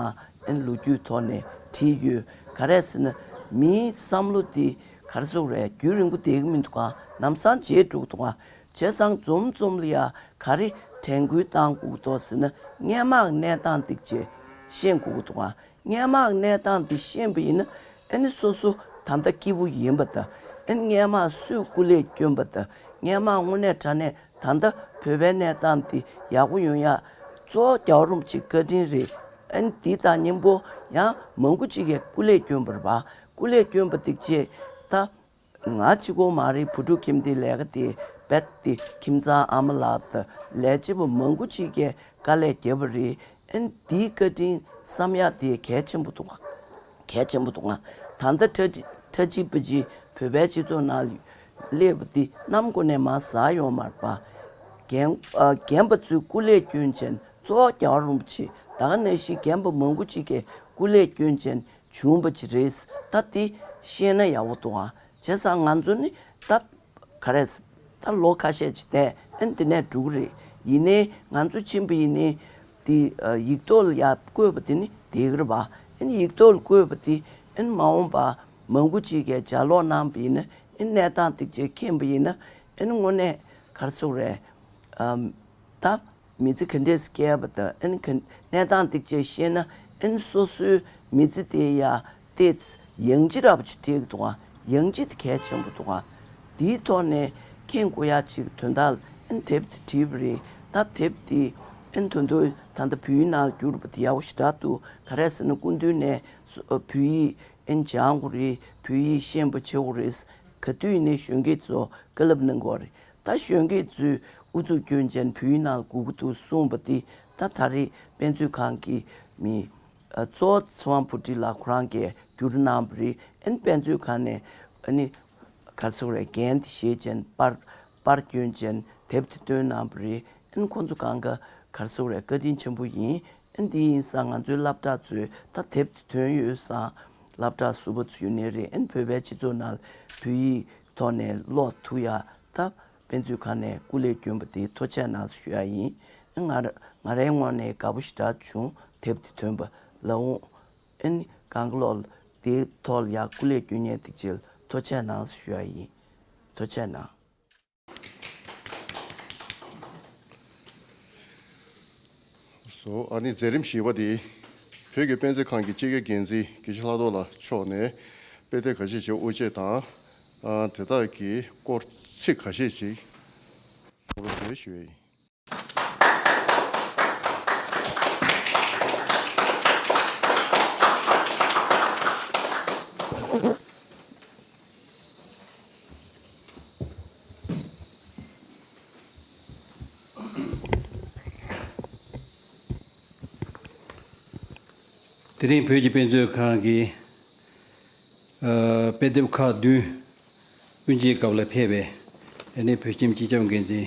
ཨན་ལོ་རྒྱུས་ཐོག་ནས་བྲིས་ཡོད། ག་རེ་ཟེར་ན་མིའི་བསམ་བློ་དེ་ག་རེ་ཟེར་རེད། རྒྱུན་རིང་པོ་བསྡད་ཀྱི་མི་འདུག་ག་ལམ་སང་བརྗེད་འགྲོ་གི་འདུག་ག་བྱས་ཙང་འཛོམས་འཛོམས་ལ་ཡ་ག་རེ་དྲན་སྐུལ་བཏང་དགོས་ཀྱི་འདུག་ཟེར་ན་སྔོན་མ་གནས་སྟངས་དེ་ཅིག་ཤེས་དགོས་ཀྱི་འདུག་ག་སྔོན་མ་གནས་སྟངས་དེ་ཤེས་པ་ཡིན་ན་ཨ་ནི་སོ་སོ་ད་ལྟ་སྐྱིད་པོ་ཡིན་པ་དང་ཨ་ནི་སྔོན་མ་སུས་སྐུ་ལས་བསྐྱོན་པ་དང་སྔོན་མ་དངོས་གནས་དྲང་གནས་ད་ལྟ་བོད་པའི་གནས་སྟངས་འདི་ཡག་པོ་ཡོང་ཡ་གཙོ་བོ་རྒྱལ་བ་རིན་པོ་ཆེ་བཀའ་དྲིན་རེད། ཨ་ནི་འདི་དང་མཉམ་པོ་ཡང་མང་པོ་ཅིག་གིས་སྐུ་ལས་བསྐྱོན་པ་རེད་པ། སྐུ་ལས་བསྐྱོན་པ་དེ་བྱས་ད་ང་གཅིག་པོ་མ་རེད། བུ་ཕྲུག་ཁྱིམ་སྡེའི་ལས་ཀ་དེ་རྦད་དེ་ཁྱིམ་ཚང་ཨ་མ་ལགས་དང་ལས་བྱེད་པ་མང་པོ་ཅིག་གིས་དཀའ་ལས་བརྒྱབ་པ་རེད། ཨ་ནི་འདིའི་བཀའ་དྲིན་བསམ་ཡག་དེ་གལ་ཆེན་པོ་འདུག་ག་གལ་ཆེན་པོ་འདུག་ག་ད་ལྟ་ཁྲ་ཁྲ་ཅི་པ་ཅི་བོད་པའི་སྤྱི་ཚོགས་ནང་སླེབས་པ་འདི་གནམ་སྒོ་ནས་མར་ཟག་ཡོང་མ་རེད་པ། རྒན་ཨ་རྒན་པ་ཚོས་སྐུ་ལས་བསྐྱོན་བྱས་གཙོ་བོ་རྒྱལ་བ་རིན་པོ་ཆེ་ད་ག་ནང་བཞིན་རྒན་པ་མང་པོ་ཅིག་གིས་སྐུ་ལས་བསྐྱོན་བྱས་བྱུང་བ་ཅིག་རེད། ད་འདི་ཤེས་ན་ཡག་པོ་འདུག་ག་བྱས་ཙང་ང་ཚོ་ནི་ད་ག་རེ་ད་ལོ་ཁ་ཤས་ཅིག་བསྡད་ཨ་ནི་དེ་ནས་འགྲོ་གི་རེད། ཡིན་ནའི་ང་ཚོ་ཕྱིན་པ་ཡིན་ནའི་དེ་ཡིག་ཐོག་ལ་ཡར་བཀོད་པ་དེ་ནི་བསྡད་ཀྱི་རེད་པ། ཨ་ནི་ཡིག་ཐོག་ལ་བཀོད་པ་དེ་ཨ་ནི་མ་འོངས་པ་མང་པོ་ཅིག་གིས་ལྗགས་ཀློག་གནང་བ་ཡིན་ན་ཨ་ནི་གནས་སྟངས་དེ་ཅིག་མཁྱེན་པ་ཡིན་ན་ཨ་ནི་དངོས་གནས་ག་རེ་ཟེར་དགོས་རེད། ཨམ། ད་མི་ཚེ་ག་འདྲས་སྐྱེལ་བ་དང་ཨ་ནི་ག་གནས་སྟངས་འདི་བཅས་ཤེས་ན་ཨ་ནི་སོ་སོའི་མི་ཚེ་དེ་ཡ་ཏོག་ཙམ་ཡང་ལྗིད་ར་བ་ཅིག་སྤྲད་ཀྱི་འདུག་ག་ཡང་ལྗིད་དེ་གལ་ཆེན་པོ་འདུག་ག་དེའི་ཐོག་ནས་མཁྱེན་དགོས་ཡ་ཅིག་དོན་དག་ལ་ཨ་ནི་དེབ་དེ་བྲིས་པ་རེད། ད་དེབ་དེ་ཨ་ནི་དོན་དུ་ད་ལྟ་བོད་ཡིག་ནང་བསྒྱུར་བ་དེ་ཡག་པོ་ཞེ་དྲག་འདུག་ག་རེ་ཟེར་ན་སྐུ་མདུན་ནས་བོད་ཡིག་ཨ་ནི་སྦྱང་དགོས་རེད། བོད་ཡིག་ཤེས་པ་བྱེད་དགོས་རེད། ག་དུས་ཡིན་ནའི་གཞོན་སྐྱེས་ཚོ་བཀའ་སློབ་གནང་དགོས་རེད། ད་གཞོན་སྐྱེས་ཚོས་ཨུ་ཚུགས་སྐྱོན་ཅན་བོད་ཡིག་ནང་སྒུག་གི་འདུག་གསུངས་པ་འདི་ད་ད་རེས་དཔེ་མཛོད་ཁང་གི་མི་ཨ་གཙོ་བོ་ཚེ་དབང་བུ་ཁྲིད་ལགས་ཁོ་རང་གིས་བསྒྱུར་གནང་བ་རེད། ཨ་ནི་དཔེ་མཛོད་ཁང་ནས་ཨ་ནི་ག་རེ་ཟེར་དགོས་རེད། འགན་དེ་བཞེས་ཅན་པར་པར་སྐྱོན་ཅན་དེབ་དེ་བཏོན་གནང་བ་རེད། ཨ་ནི་ཁོང་ཚོ་གང་ག་ག་རེ་ཟེར་དགོས་རེད། བཀའ་དྲིན་ཆེན་པོ་ཡིན། ཨ་ནི་འདི་ཡིན་ཙང་ང་ཚོའི་སློབ་གྲྭ་ཚོས་ད་དེབ་དེ་ཐོན་ཡོད་ཙང་སློབ་གྲྭ་ཟུར་པ་ཚོ་ཡོད་ནའི་རེད། ཨ་ནི་བོད་པའི་སྤྱི་ཚོགས་ནང་ལ་བོད་ཡིག་ཐོག་ནས་ཀློག་ཐུབ་ཡ་ད། དཔེ་མཛོད་ཁང་ནས་སྐུ་ལས་བསྐྱོན་པ་དེ་ཐུགས་རྗེ་གནང་ཞུ་ཡ་ཡིན། ང་ར་ང་རའི་ངོས་ནས་དགའ་པོ་ཞེ་དྲག་བྱུང་། དེབ་དེ་ཐོན་པ་ལ་འོང་། ཨ་ནི་གང་ག་ལོག་དེའི་ཐོག་ལ་ཡ་སྐུ་ལས་བསྐྱོན་མཁན་དེ་ཅིག་ལ་ཐུགས་རྗེ་གནང་ཞུ་ཡ་ཡིན། ཐུགས་རྗེ་གནང་། སོ། ཨ་ནི་མཛད་རིམ་བཞི་པ་དེ་བོད་ཀྱི་དཔེ་མཛོད་ཁང་གི་སྤྱི་ཁྱབ་འགན་འཛིན་དགེ་བཤེས་ལྷག་རྡོར་ལགས་མཆོག་ནས་དཔེ་དེབ་ཁ་ཤས་ཤིག་དབུ་འབྱེད་དང་། ཨ་དེ་དག་གི་སྐོར་ཚིག་ཁ་ཤས་ཤིག་གསུང་རོགས་ཞུ་ཡ་ཡིན། དེ་རིང་བོད་ཀྱི་དཔེ་མཛོད་ཁང་གི་ཨ་དཔེ་དེབ་ཁག་བདུན་དབུ་འབྱེད་སྐབས་ལ་ཕེབས་པའི་ཨ་ནི་བོད་ཁྱིམ་སྤྱི་ཁྱབ་འགན་འཛིན་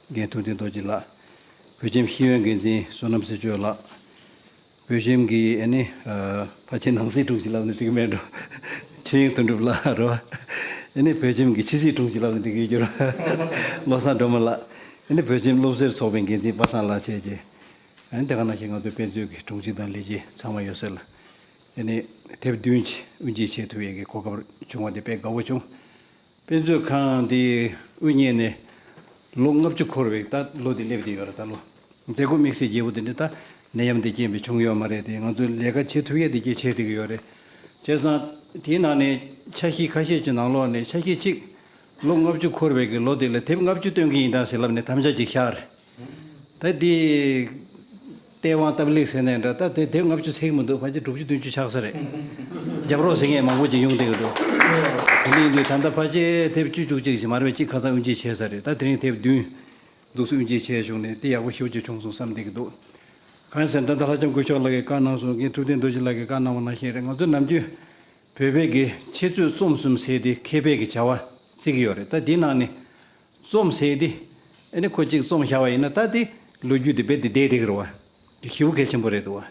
རྒན་ཐུབ་བསྟན་རྡོ་རྗེ་ལགས། བོད་ཁྱིམ་ཤེས་ཡོན་འགན་འཛིན་བསོད་ནམས་ཚེ་མཆོག་ལགས། བོད་ཁྱིམ་གྱི་ཨ་ནི་ཨ་ཕལ་ཆེར་ནང་སྲིད་དྲུང་ཆེ་ལབ་ན་འགྲིག་གི་མེད་འགྲོ། ཆོས་དབྱིངས་དོན་གྲུབ་ལགས་རེད་བ། ཨ་ནི་བོད་ཁྱིམ་གྱི་ཕྱི་སྲིད་དྲུང་ཆེ་ལབ་ན་འགྲིག་གི་འགྱུར། བློ་བཟང་སྒྲོལ་མ་ལགས། ཨ་ནི་བོད་ཁྱིམ་སློབ་ཟུར་ཚོགས་པའི་འགན་འཛིན་པ་སངས་ལགས་བཅས་ཀྱིས། ཨ་ནི་དེ་ག་ནང་བཞིན་ང་ཚོའི་དཔེ་མཛོད་ཀྱི་དྲུང་ཆེ་དང་ལས་བྱེད་ཚང་མ་ཡོད་ཚད་ལ། ཨ་ནི་དེབ་བདུན་ཅིག་དབུ་འབྱེད་བྱེད་ཐུབ་ཡས་ཀྱི་གོ་སྐབས་བྱུང་བ་དེ་དཔེ་དགའ་བོ་བྱུང་། དཔེ་མཛོད་ཁང་འདི་དབུ་བརྙེས་ནས་ལོ་ལྔ་བཅུ་འཁོར་བའི་ད་ལོ་འདི་སླེབས་བསྡད་ཡོད་རེད་ད་ལོ། མཛད་སྒོ་དམིགས་བསལ་རྒྱས་པོ་དེ་འདྲ་ད་ནད་ཡམས་འདི་རྐྱེན་པས་བྱུང་ཡོད་མ་རེད་དེ། ང་ཚོས་ལས་ཀ་བྱེད་ཐུབ་ཡས་དེ་གྱད་བྱེད་བསྡད་ཀྱི་ཡོད་རེད། བྱས་ཙང་དེའི་ནང་ནས་ཆ་ཤས་ཁ་ཤས་ཀྱི་ནང་ལོགས་ནས་ཆ་ཤས་གཅིག་ལོ་ལྔ་བཅུ་འཁོར་བའི་གི་ལོ་དེ་ལ་དེབ་ལྔ་བཅུ་བཏོན་གྱི་ཡིན་ད་ཟེར་ལབ་ནས་དམ་བཅའ་ཅིག་བཞག་རེད། ད་དེ་ ལྟེ་བ་སྟབས་ལེགས་ཟེར་ནས་འདྲ། ད་དེ་དེབ་ལྔ་བཅུ་ཚིག་མི་འདུག་ཕལ་ཆེར་དྲུག་ཅུ་བདུན་ཅུ་ཆགས་ས་རེད། རྒྱབ་རོགས་ཟེར་མཁན་མང་པོ་ཅིག་ཡོང་བསྡད་ཀྱི་འདུག་དེ་འདྲ་ཡིན་དུས་ད་ལྟ་ཕལ་ཆེར་དེབ་བཅུ་བཅུ་གཅིག་ཅིག་མ་རེད་པས། གཅིག་ཁ་སང་དབུ་འབྱེད་བྱས་ས་རེད། ད་དེ་རིང་དེབ་བདུན་འདུག་སེ་དབུ་འབྱེད་བྱས་བྱུང་ནས་དེ་ཡག་པོ་ཞེ་པོ་ཅིག་བྱུང་སོང་བསམ་བསྡད་ཀྱི་འདུག་གང་ཡིན་ཟེར་ན་ད་ལྟ་ལྷ་ལྕམ་སྐུ་ཞབས་ལགས་ཀྱིས་བཀའ་གནང་སོང་། རྒན་ཐུབ་བསྟན་རྡོ་རྗེ་ལགས་ཀྱིས་བཀའ་གནང་བ་ནང་བཞིན་རེད། ང་ཚོ་ནམ་རྒྱུན་བོད་པའི་གི་འཆད་རྩོད་རྩོམ་གསུམ་ཟེར་དེ་མཁས་པའི་གི་བྱ་བ་བརྩི་གི་ཡོད་རེད། ད་དེའི་ནང་ནས་རྩོམ་ཟེར་དེ་ཨ་ནི་ཁོ་གཅིག་རྩོམ་བཞག་པ་ཡིན་ན་ད་དེ་ལོ་རྒྱུས་དེ་རྦད་དེ་བསྡད་བསྡད་ཀྱི་རེད་བ། དེ་ཞེ་པོ་གལ་ཆེན་པོ་རེད་འདུག་བ།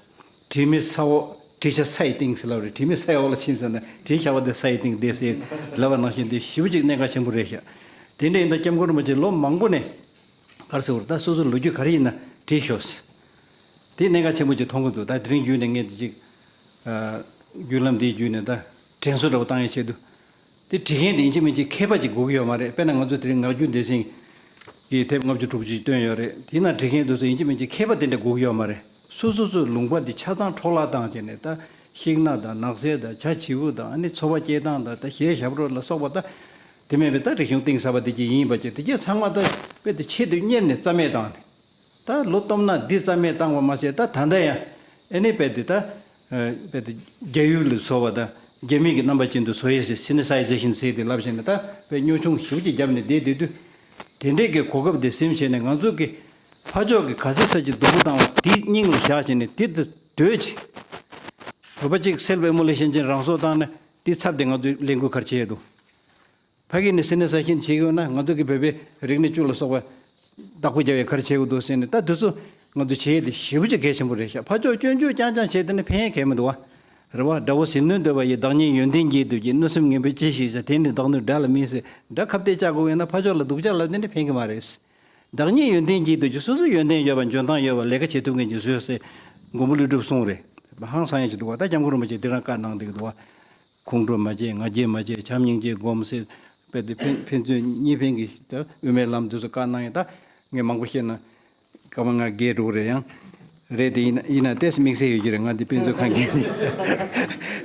དྲི་མེད་ས་འོག་དྲི་ཤ་ས་ཡི་སྟེང་ཟེར་ལབ་རེད། དྲི་མེད་ས་ཡི་འོག་ལ་ཕྱིན་ཟེར་ན་དྲི་ཤ་བ་དེ་ས་ཡི་སྟེང་བསྡད་ཟེར་ལབ་པ་ནང་བཞིན་དེ་ཞེ་པོ་ཅིག་གནད་འགག་ཆེན་པོ་རེད་ཤག་དེ་འདྲ་ཡིན་ད་སྐྱབས་མགོན་རིན་པོ་ཆེ་ལོ་མང་པོ་ནས་ག་རེ་ཟེར་དགོས་རེད། ད་སོ་སོ་ལོ་རྒྱུས་ག་རེ་ཡིན་ན་བྲིས་ཤོག་དེ་གནད་འགག་ཆེན་པོ་ཅིག་མཐོང་གི་འདུག་ད་དེ་རིང་བརྒྱུད་ནས་ངས་དེ་ཅིག་ཨ། བརྒྱུད་ལམ་འདིའི་བརྒྱུད་ནས་ད་དྲན་གསོ་འདྲ་པོ་བཏང་ཡའི་ཆེད་དུ། དེ་བྲིས་མཁན་དེ་ཡིན་གཅིག་མིན་གཅིག་མཁས་པ་ཅིག་དགོས་ཀྱི་ཡོད་མ་རེད། དཔེར་ན་ང་ཚོ་དེ་རིང་ངག་རྒྱུན་སྡེ་ཚན་གྱིས་དེབ་ལྔ་བཅུ་དྲུག་ཅུ་ཅིག་བཏོན་ཡོད་རེད། དེ་ན་བྲིས་མཁན་དེ་ཚོ་ཡིན་གཅིག་མིན་གཅིག་མཁས་པ་དེ་འདྲ་དགོས་ཀྱི་ཡོད་མ་རེད། སོ་སོ་སོའི་ལུང་པ་འདི་ཆ་ཚང་འཕྲོ་བརླག་བཏང་བྱས་ནས་ད་ཤིང་ནགས་དང་ནགས་ཚལ་དང་བྱ་བྱིའུ་དང་ཨ་ནི་འཚོ་བ་སྐྱེལ་སྟངས་དང་ད་གཞས་ཞབས་བྲོ་ལ་སོགས་པ་ད་དེ་མིན་པའི་ད་རིག་གཞུང་གཏིང་ཟབ་པ་དེ་ཅིག་ཡིན་པ་བྱས་དེ་གས་ཚང་མ་ད་དཔེ་དེ་ཆེད་དུ་གཉེར་ནས་རྩ་མེད་བཏང་ནས། ད་ལོ་སྟོང་ཕྲག་འདི་རྩ་མེད་བཏང་བ་མ་ཟད་ད་ད་ལྟ་ཡང་ཨ་ནི་རྦད་དེ་ད་རྦད་དེ་རྒྱ་ཡུལ་ལ་བཟོ་བ་དང་རྒྱ་མི་གི་རྣམ་པ་ཅན་དུ་བཟོ་ཡས་ཟེར་སི་ནི་སའི་ཛེ་ཤན་ཟེར་དེ་ལབ་བྱས་ནས་ད་དཔེ་གཉོར་ཆུང་ཞེ་པོ་ཅིག་བརྒྱབ་ནས་བསྡད་བསྡད་དུས། དེ་འདྲས་ཀྱི་གོ་སྐབས་དེ་ཟིན་བྱས་ནས་ང་ཚོ་གི་ཕར་ཕྱོགས་ཀྱི་ག་ཚོད་ཙམ་ཅིག་སྡུག་པོ་བཏང་བ་དེ་སྙིང་ལ་བཞག་བྱས་ནས་དེ་དུ་སྡོད་ཅིག་བོད་པ་གཅིག་self immolation ཅན་རང་སྲོག་བཏང་ན་དེ་ཚབ་དེ་ང་ཚོས་ལས་འགུལ་ག་རེ་བྱས་འདུག་ཕ་གི་ནས་སེམས་ནད་ས་ཞིང་བྱེད་ཀྱི་ཡོད་ན་ང་ཚོ་གི་བོད་པའི་རིག་གནས་བཅུད་ལ་སོགས་པ་བདག་པོ་རྒྱབ་ཡས་ག་རེ་བྱེད་དགོས་འདུག་ཟེར་ནས་ད་དུས་ཚོད་ང་ཚོ་བྱེད་ཡས་དེ་ཞེ་པོ་ཅིག་གལ་ཆེན་པོ་རེད་ཤག་ཕར་ཕྱོགས་སྐྱོན་བརྗོད་རྐྱང་རྐྱང་བྱས་དེ་ནི་ཕན་ཡས་གལ་མི་འདུག་བ། རེད་བ། དགྲ་བོ་ཟིལ་གནོན་འདོད་པ་ཡིས། བདག་ཉིད་ཡོན་ཏན་གྱིས་སྡུག་ཅིང་། གནོད་སེམས་ངན་པས་ཅི་ཞིག་བྱ། དེ་ནི་བདག་གནོད་དགྲ་ལ་མིན་ཟེར། དགྲ་ཁ་གཏད་བཅག་དགོས་ཡོད་ན་ཕར་ཕྱོགས་ལ་སྡུག་ཅག་ལབ་དེ་ནི་ཕན་གྱི་མ་རེད། བདག་ཉིད་ཡོན་ཏན་གྱིས་སྡུག་ཅིང་། སོ་སོ་ཡོན་ཏན་ཡོད་པ་འཇོན་ཐང་ཡོད་པ་ལས་ཀ་བྱེད་ཐུབ་མཁན་གྱིས་བཟོས་ཟེར་མགོན་པོ་ཀླུ་སྒྲུབ་གསུངས་རེད། ཧང་སང་ཡས་ཅིག་འདུག་བ། ད་སྐྱབས་མགོན་རིན་པོ་ཆེས་འདི་རང་བཀའ་གནང་བསྡད་ཀྱི་འདུག་བ། ཁོང་ཁྲོ་མ་བྱེད། ང་རྒྱལ་མ་བྱེད། བྱམས་སྙིང་རྗེ་སྒོམ་ཟེར། དཔེ་དེ་ཕན་ཕན་ཚུན་གཉིས་ཕན་གྱི་ད་དབུ་མའི་ལམ་དེ་ཚོ་བཀའ་གནང་ཡིན། ད་ངས་མང་པོ་བཤད་ན་སྐར་མ་ལྔ་བརྒལ་འགྲོ་གི་རེད། ཡང་རེད་དེ་ཡིན་ན་ཡིན་ན་ཏོག་ཙམ་དམིགས་བསལ་ཡོད་ཀྱི་རེད། ང་འདི་དཔེ་མཛོད་ཁང་གི་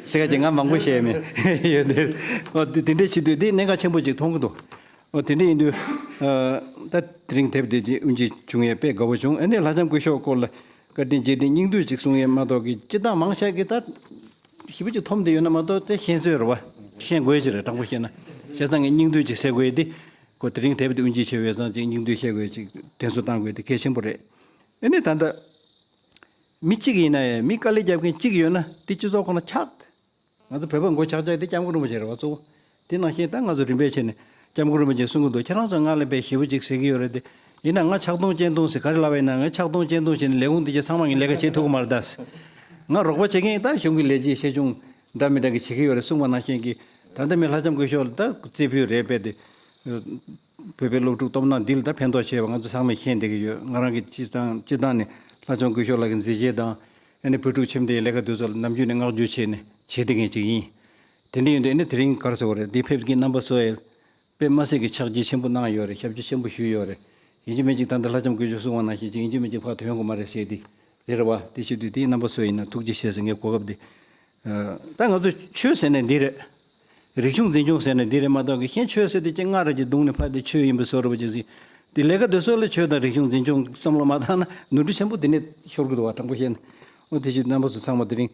ཟེར་ག་ཅིག་ང་མང་པོ་བཤད་མེད་ཡོད་དེ། ཨོ་དེ་དེ་འདྲས་བྱེད་དུས་དེ་གནད་འགག་ཆེན་པོ་ཅིག་མཐོང་གི་འདུག་ཨོ་དེ་འདྲས་ཡིན་དུས་ད་དེ་རིང་དེབ་དེ་ཅིག་དབུ་འབྱེད་བྱུང་ཡས་དཔེ་དགའ་བོ་བྱུང་། ཨ་ནི་ལྷ་ལྕམ་སྐུ་ཞབས་སྐོར་ལ་བཀའ་དྲིན་རྗེས་དྲན་སྙིང་བསྡུས་ཅིག་གསུང་ཡས་མ་གཏོགས་ཀྱི་སྤྱིར་བཏང་མང་ཆེ་གི་ད། ཞེ་པོ་ཅིག་འཐོམ་བསྡད་ཡོད་ན་མ་གཏོགས་དེ་ཤེས་སྲོལ་རེད་བ། ཤེས་དགོས་ཅིག་རེད། དྲང་པོ་བཤད་ན། བྱས་ཙང་ངས་སྙིང་བསྡུས་ཅིག་གསལ་དགོས་ཡས་དེ། ཁོ་དེ་རིང་དེབ་དེ་དབུ་འབྱེད་བྱས་པའི་ཙང་ཅིག་སྙིང་བསྡུས་བཤད་དགོས་ཅིག་དྲན་གསོ་བཏང་དགོས་དེ་གལ་ཆེན་པོ་རེད། ཨ་ནི་ད་ལྟ་མི་གཅིག་ཡིན་ན་ཡང་མི་དཀའ་ལས་རྒྱབ་མཁན་གཅིག་ཡོད་ན་དེ་སྤྱི་ཚོགས་ཁོ་ན་ཆགས། ང་ཚོ་བོད་པ་མགོ་ཆགས་ཆགས་དེ་སྐྱབས་མགོན་རིན་པོ་ཆེ་རེད་བ་གཙོ་བོ། དེ་ནང་བཞིན་ད་ང་ཚོ་རིམ་པས་བྱས་ནས་སྐྱབས་མགོན་རིན་པོ་ཆེས་གསུང་གི་འདུག་ཁྱེད་རང་ཚོ་ང་ལ་དཔེ་ཞེ་པོ་ཅིག་ཟེར་གི་ཡོད་རེད་དེ། ཡིན་ན་ང་ཕྱག་སྟོང་སྤྱན་སྟོང་ཟེར་ག་རེ་ལབ་པ་ཡིན་ན། ང་ཕྱག་སྟོང་སྤྱན་སྟོང་བྱས་ནས་ལས་ཁུངས་འདི་གའི་ཚང་མ་གི་ལས་ཀ་བྱེད་ཐུབ་ཀྱི་མ་རེད་ད། ང་རོགས་པ་བྱེད་མཁན་ད་གཞུང་གི་ལས་བྱེད་ཤེས་ཆུང་འདྲ་མི་འདྲ་གི་བྱེད་ཀྱི་ཡོད་རེད་གསུངས་པ་ནང་བཞིན་གྱི། ད་ལྟ་མི་ལྷ་ལྕམ་སྐུ་ཞབས་ལ་ད་རྩེ་ཕུད་རེད་པས་དེ། བོད་པའི་སློབ་ཕྲུག་སྟོབས་ན་འདི་ལ་ད་ཕན་ཐོགས་ཆེ་བ་ང་ཚོ་ཚང་མས་ཤེས་བསྡད་ཀྱི་ཡོད། ང་རང་གི་སྤྱི་བཏང་སྤྱི་བཏང་ནས་ལྷ་ལྕམ་སྐུ་ཞབས་ལགས་ཀྱི་མཛད་རྗེས་དང་། ཨ་ནི་བོད་ཕྲུག་ཁྱིམ་སྡེའི་ལས་ཀ་དེ་ཚོ་ལ་ནམ་རྒྱུན་ནས་བསྔགས་བརྗོད་བྱས་ནས་བྱེད་བསྡད་མཁན་ཅིག་ཡིན། དེ་འདྲ་ཡིན་དུས་ཨ་ནི་དེ་རིང་ག་རེ་ཟེར་དགོས་རེད། འདི་ཕེབས་ཀྱི་རྣམ་པ་ཚོ་ཡང་དཔེ་མ་སྲིད་ཀྱི་ཕྱག་རྗེས་ཆེན་པོ་གནང་ཡོད་རེད། ཞབས་ཕྱི་ཆེན་པོ་ཞུས་ཡོད་རེད། ཡིན་གཅིག་མིན་གཅིག་ད་ལྟ་ལྷ་ལྕམ་སྐུ་ཞབས་གསུངས་པ་ནང་བཞིན་ཅིག་ཡིན་གཅིག་མིན་གཅིག་ཕར་ཐོན་དགོས་མ་རེད་ཟེར་དེ་རེད་རེད་བ། དེ་བྱེད་དུས་དེའི་རྣམ་པ་ཚོ་ཡིན་ན་ཐུགས་རྗེ་ཆེ་ཟེར་ངས་གོ་སྐབས་འདི། ད་ང་ཚོ་ཆོས་ཟེར་ནས་འདི་རེད། རིག་གཞུང་འཛིན་སྐྱོང་ཟེར་ནས་འདི་རེད་མ་གཏོགས་ཀྱི་གཞན་ཆོས་ཟེར་དུས་ཀྱི་སྔར་རེ་ཀྱི་གདོང་ནས་ཕར་དེ་ཆོས་ཡིན་པའི་བཟོ་འདྲ་པོ་ཅིག་ཟིན། དེ་ལས་ཀ་དེ་ཚོ་ལ་ཆོས་དང་རིག་གཞུང་འཛིན་སྐྱོང་བསམ་བློ་མ་བཏང་ན་ནོར་འཁྲུལ་ཆེན་པོ་དེ་ནས་ཤོར་གི་འདུག་བ། དྲང་པོ་བཤད་ན། འོ་དེ་བཞིན་རྣམ་པ་ཚོ་ཚང་མ་དེ་རིང་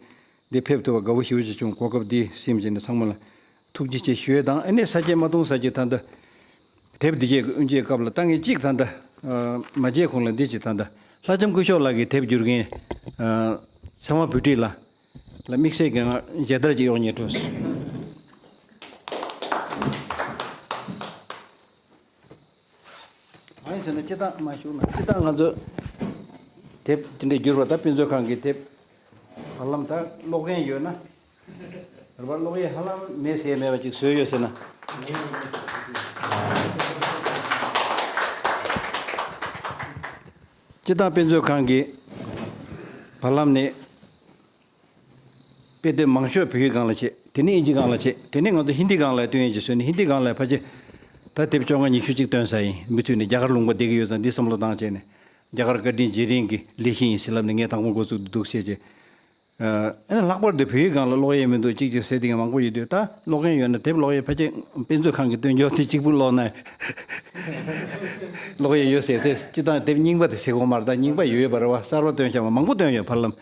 འདི་ཕེབས་ཐུབ་པ་དགའ་བོ་ཞེ་པོ་ཅིག་བྱུང་། གོ་སྐབས་འདི་ཟིན་བྱས་ནས་ཚང་མ་ལ་ཐུགས་རྗེ་ཆེ་ཞུ་ཡས་དང་། ཨ་ནི་ས་སྐྱ་མ་གཏོང་ས་ཀྱི་ད་ལྟ་དེབ་འདི་གའི་དབུ་འབྱེད་སྐབས་ལ་ད་ངས་གཅིག་ད་ལྟ་མ་བརྗེད་གོང་ལ་འདི་གཅིག་ད་ལྟ་ལྷ་ལྕམ་སྐུ་ཞབས་ལགས་ཀྱི་དེབ་བསྒྱུར་མཁན་ཚེ་དབང་བུ་ཁྲིད་ལགས་ལ་དམིགས་བསལ་གྱི་ང་མཇལ་དར་ཅིག་གཡོག་ཉེ་འགྲོ། གང་ཡིན་ཟེར་ན་སྤྱིར་བཏང་མ་ཞུ་ན་སྤྱིར་བཏང་ང་ཚོ་དེབ་དེ་འདྲའི་བསྒྱུར་བ་ད་དཔེ་མཛོད་ཁང་གི་དེབ་བར་ལམ་ད་ཀློག་མཁན་ཡོད་ན། རེད་པ། ཀློག་ཡས་ཧ་ལམ་མེད་ཟེར་མེད་པ་ཅིག་བཟོས་ཡོད་ཟེར་ན། སྤྱིར་བཏང་དཔེ་མཛོད་ཁང་གི་བར་ལམ་ནས་དཔེ་དེབ་མང་ཤོས་བོད་ཡིག་སྒང་ལ་བྱས། དེ་ནས་ཨིན་ཇི་སྒང་ལ་བྱས། དེ་ནས་ང་ཚོ་ཧིན་དི་སྒང་ལ་བཏོན་ཡས་ཅིག་བཟོས་ནས་ཧིན་དི་སྒང་ལ་ཕལ་ཆེར་ད་དེབ་བཅོ་ལྔ་ཉི་ཤུ་ཅིག་བཏོན་ཚར་ཡིན། མུ་མཐུད་ནས་རྒྱ་གར་ལུང་པ་བསྡད་ཀྱི་ཡོད་ཙང་འདི་བསམ་བློ་བཏང་བྱས་ནས་རྒྱ་གར་བཀའ་དྲིན་རྗེས་དྲན་གྱི་ལས་གཞི་ཡིན་ཟེར་ལབ་ནས་ངས་དང་པོ་འགོ་བཙུགས་འདུག་བྱས་རྗེས། ཨ་ནི་ལྷག་པར་དུ་བོད་ཡིག་སྒང་ལ་ཀློག་ཡས་མི་འདུག་ཅིག་ཅིག་ཟེར་དེ་མང་པོ་ཡོད་དུས། ད་ཀློག་མཁན་ཡོད་ན་དེབ་ཀློག་ཡས་ཕལ་ཆེར་དཔེ་མཛོད་ཁང་གི་སྟོན་རྒྱུ་དེ་གཅིག་པུ་ཀློག་ན་ཀློག་ཡས་ཡོད་ཟེར་ཟེར། སྤྱིར་བཏང་དེབ་རྙིང་པ་དེ་ཟེར་གོ་མ་རེད། ད་རྙིང་པ་ཡོད་པ་རེད་བ། གསར་པ་བཏོན་བཞག་པ་མང་པོ་བཏོན་ཡོད། ཕར་ལམ་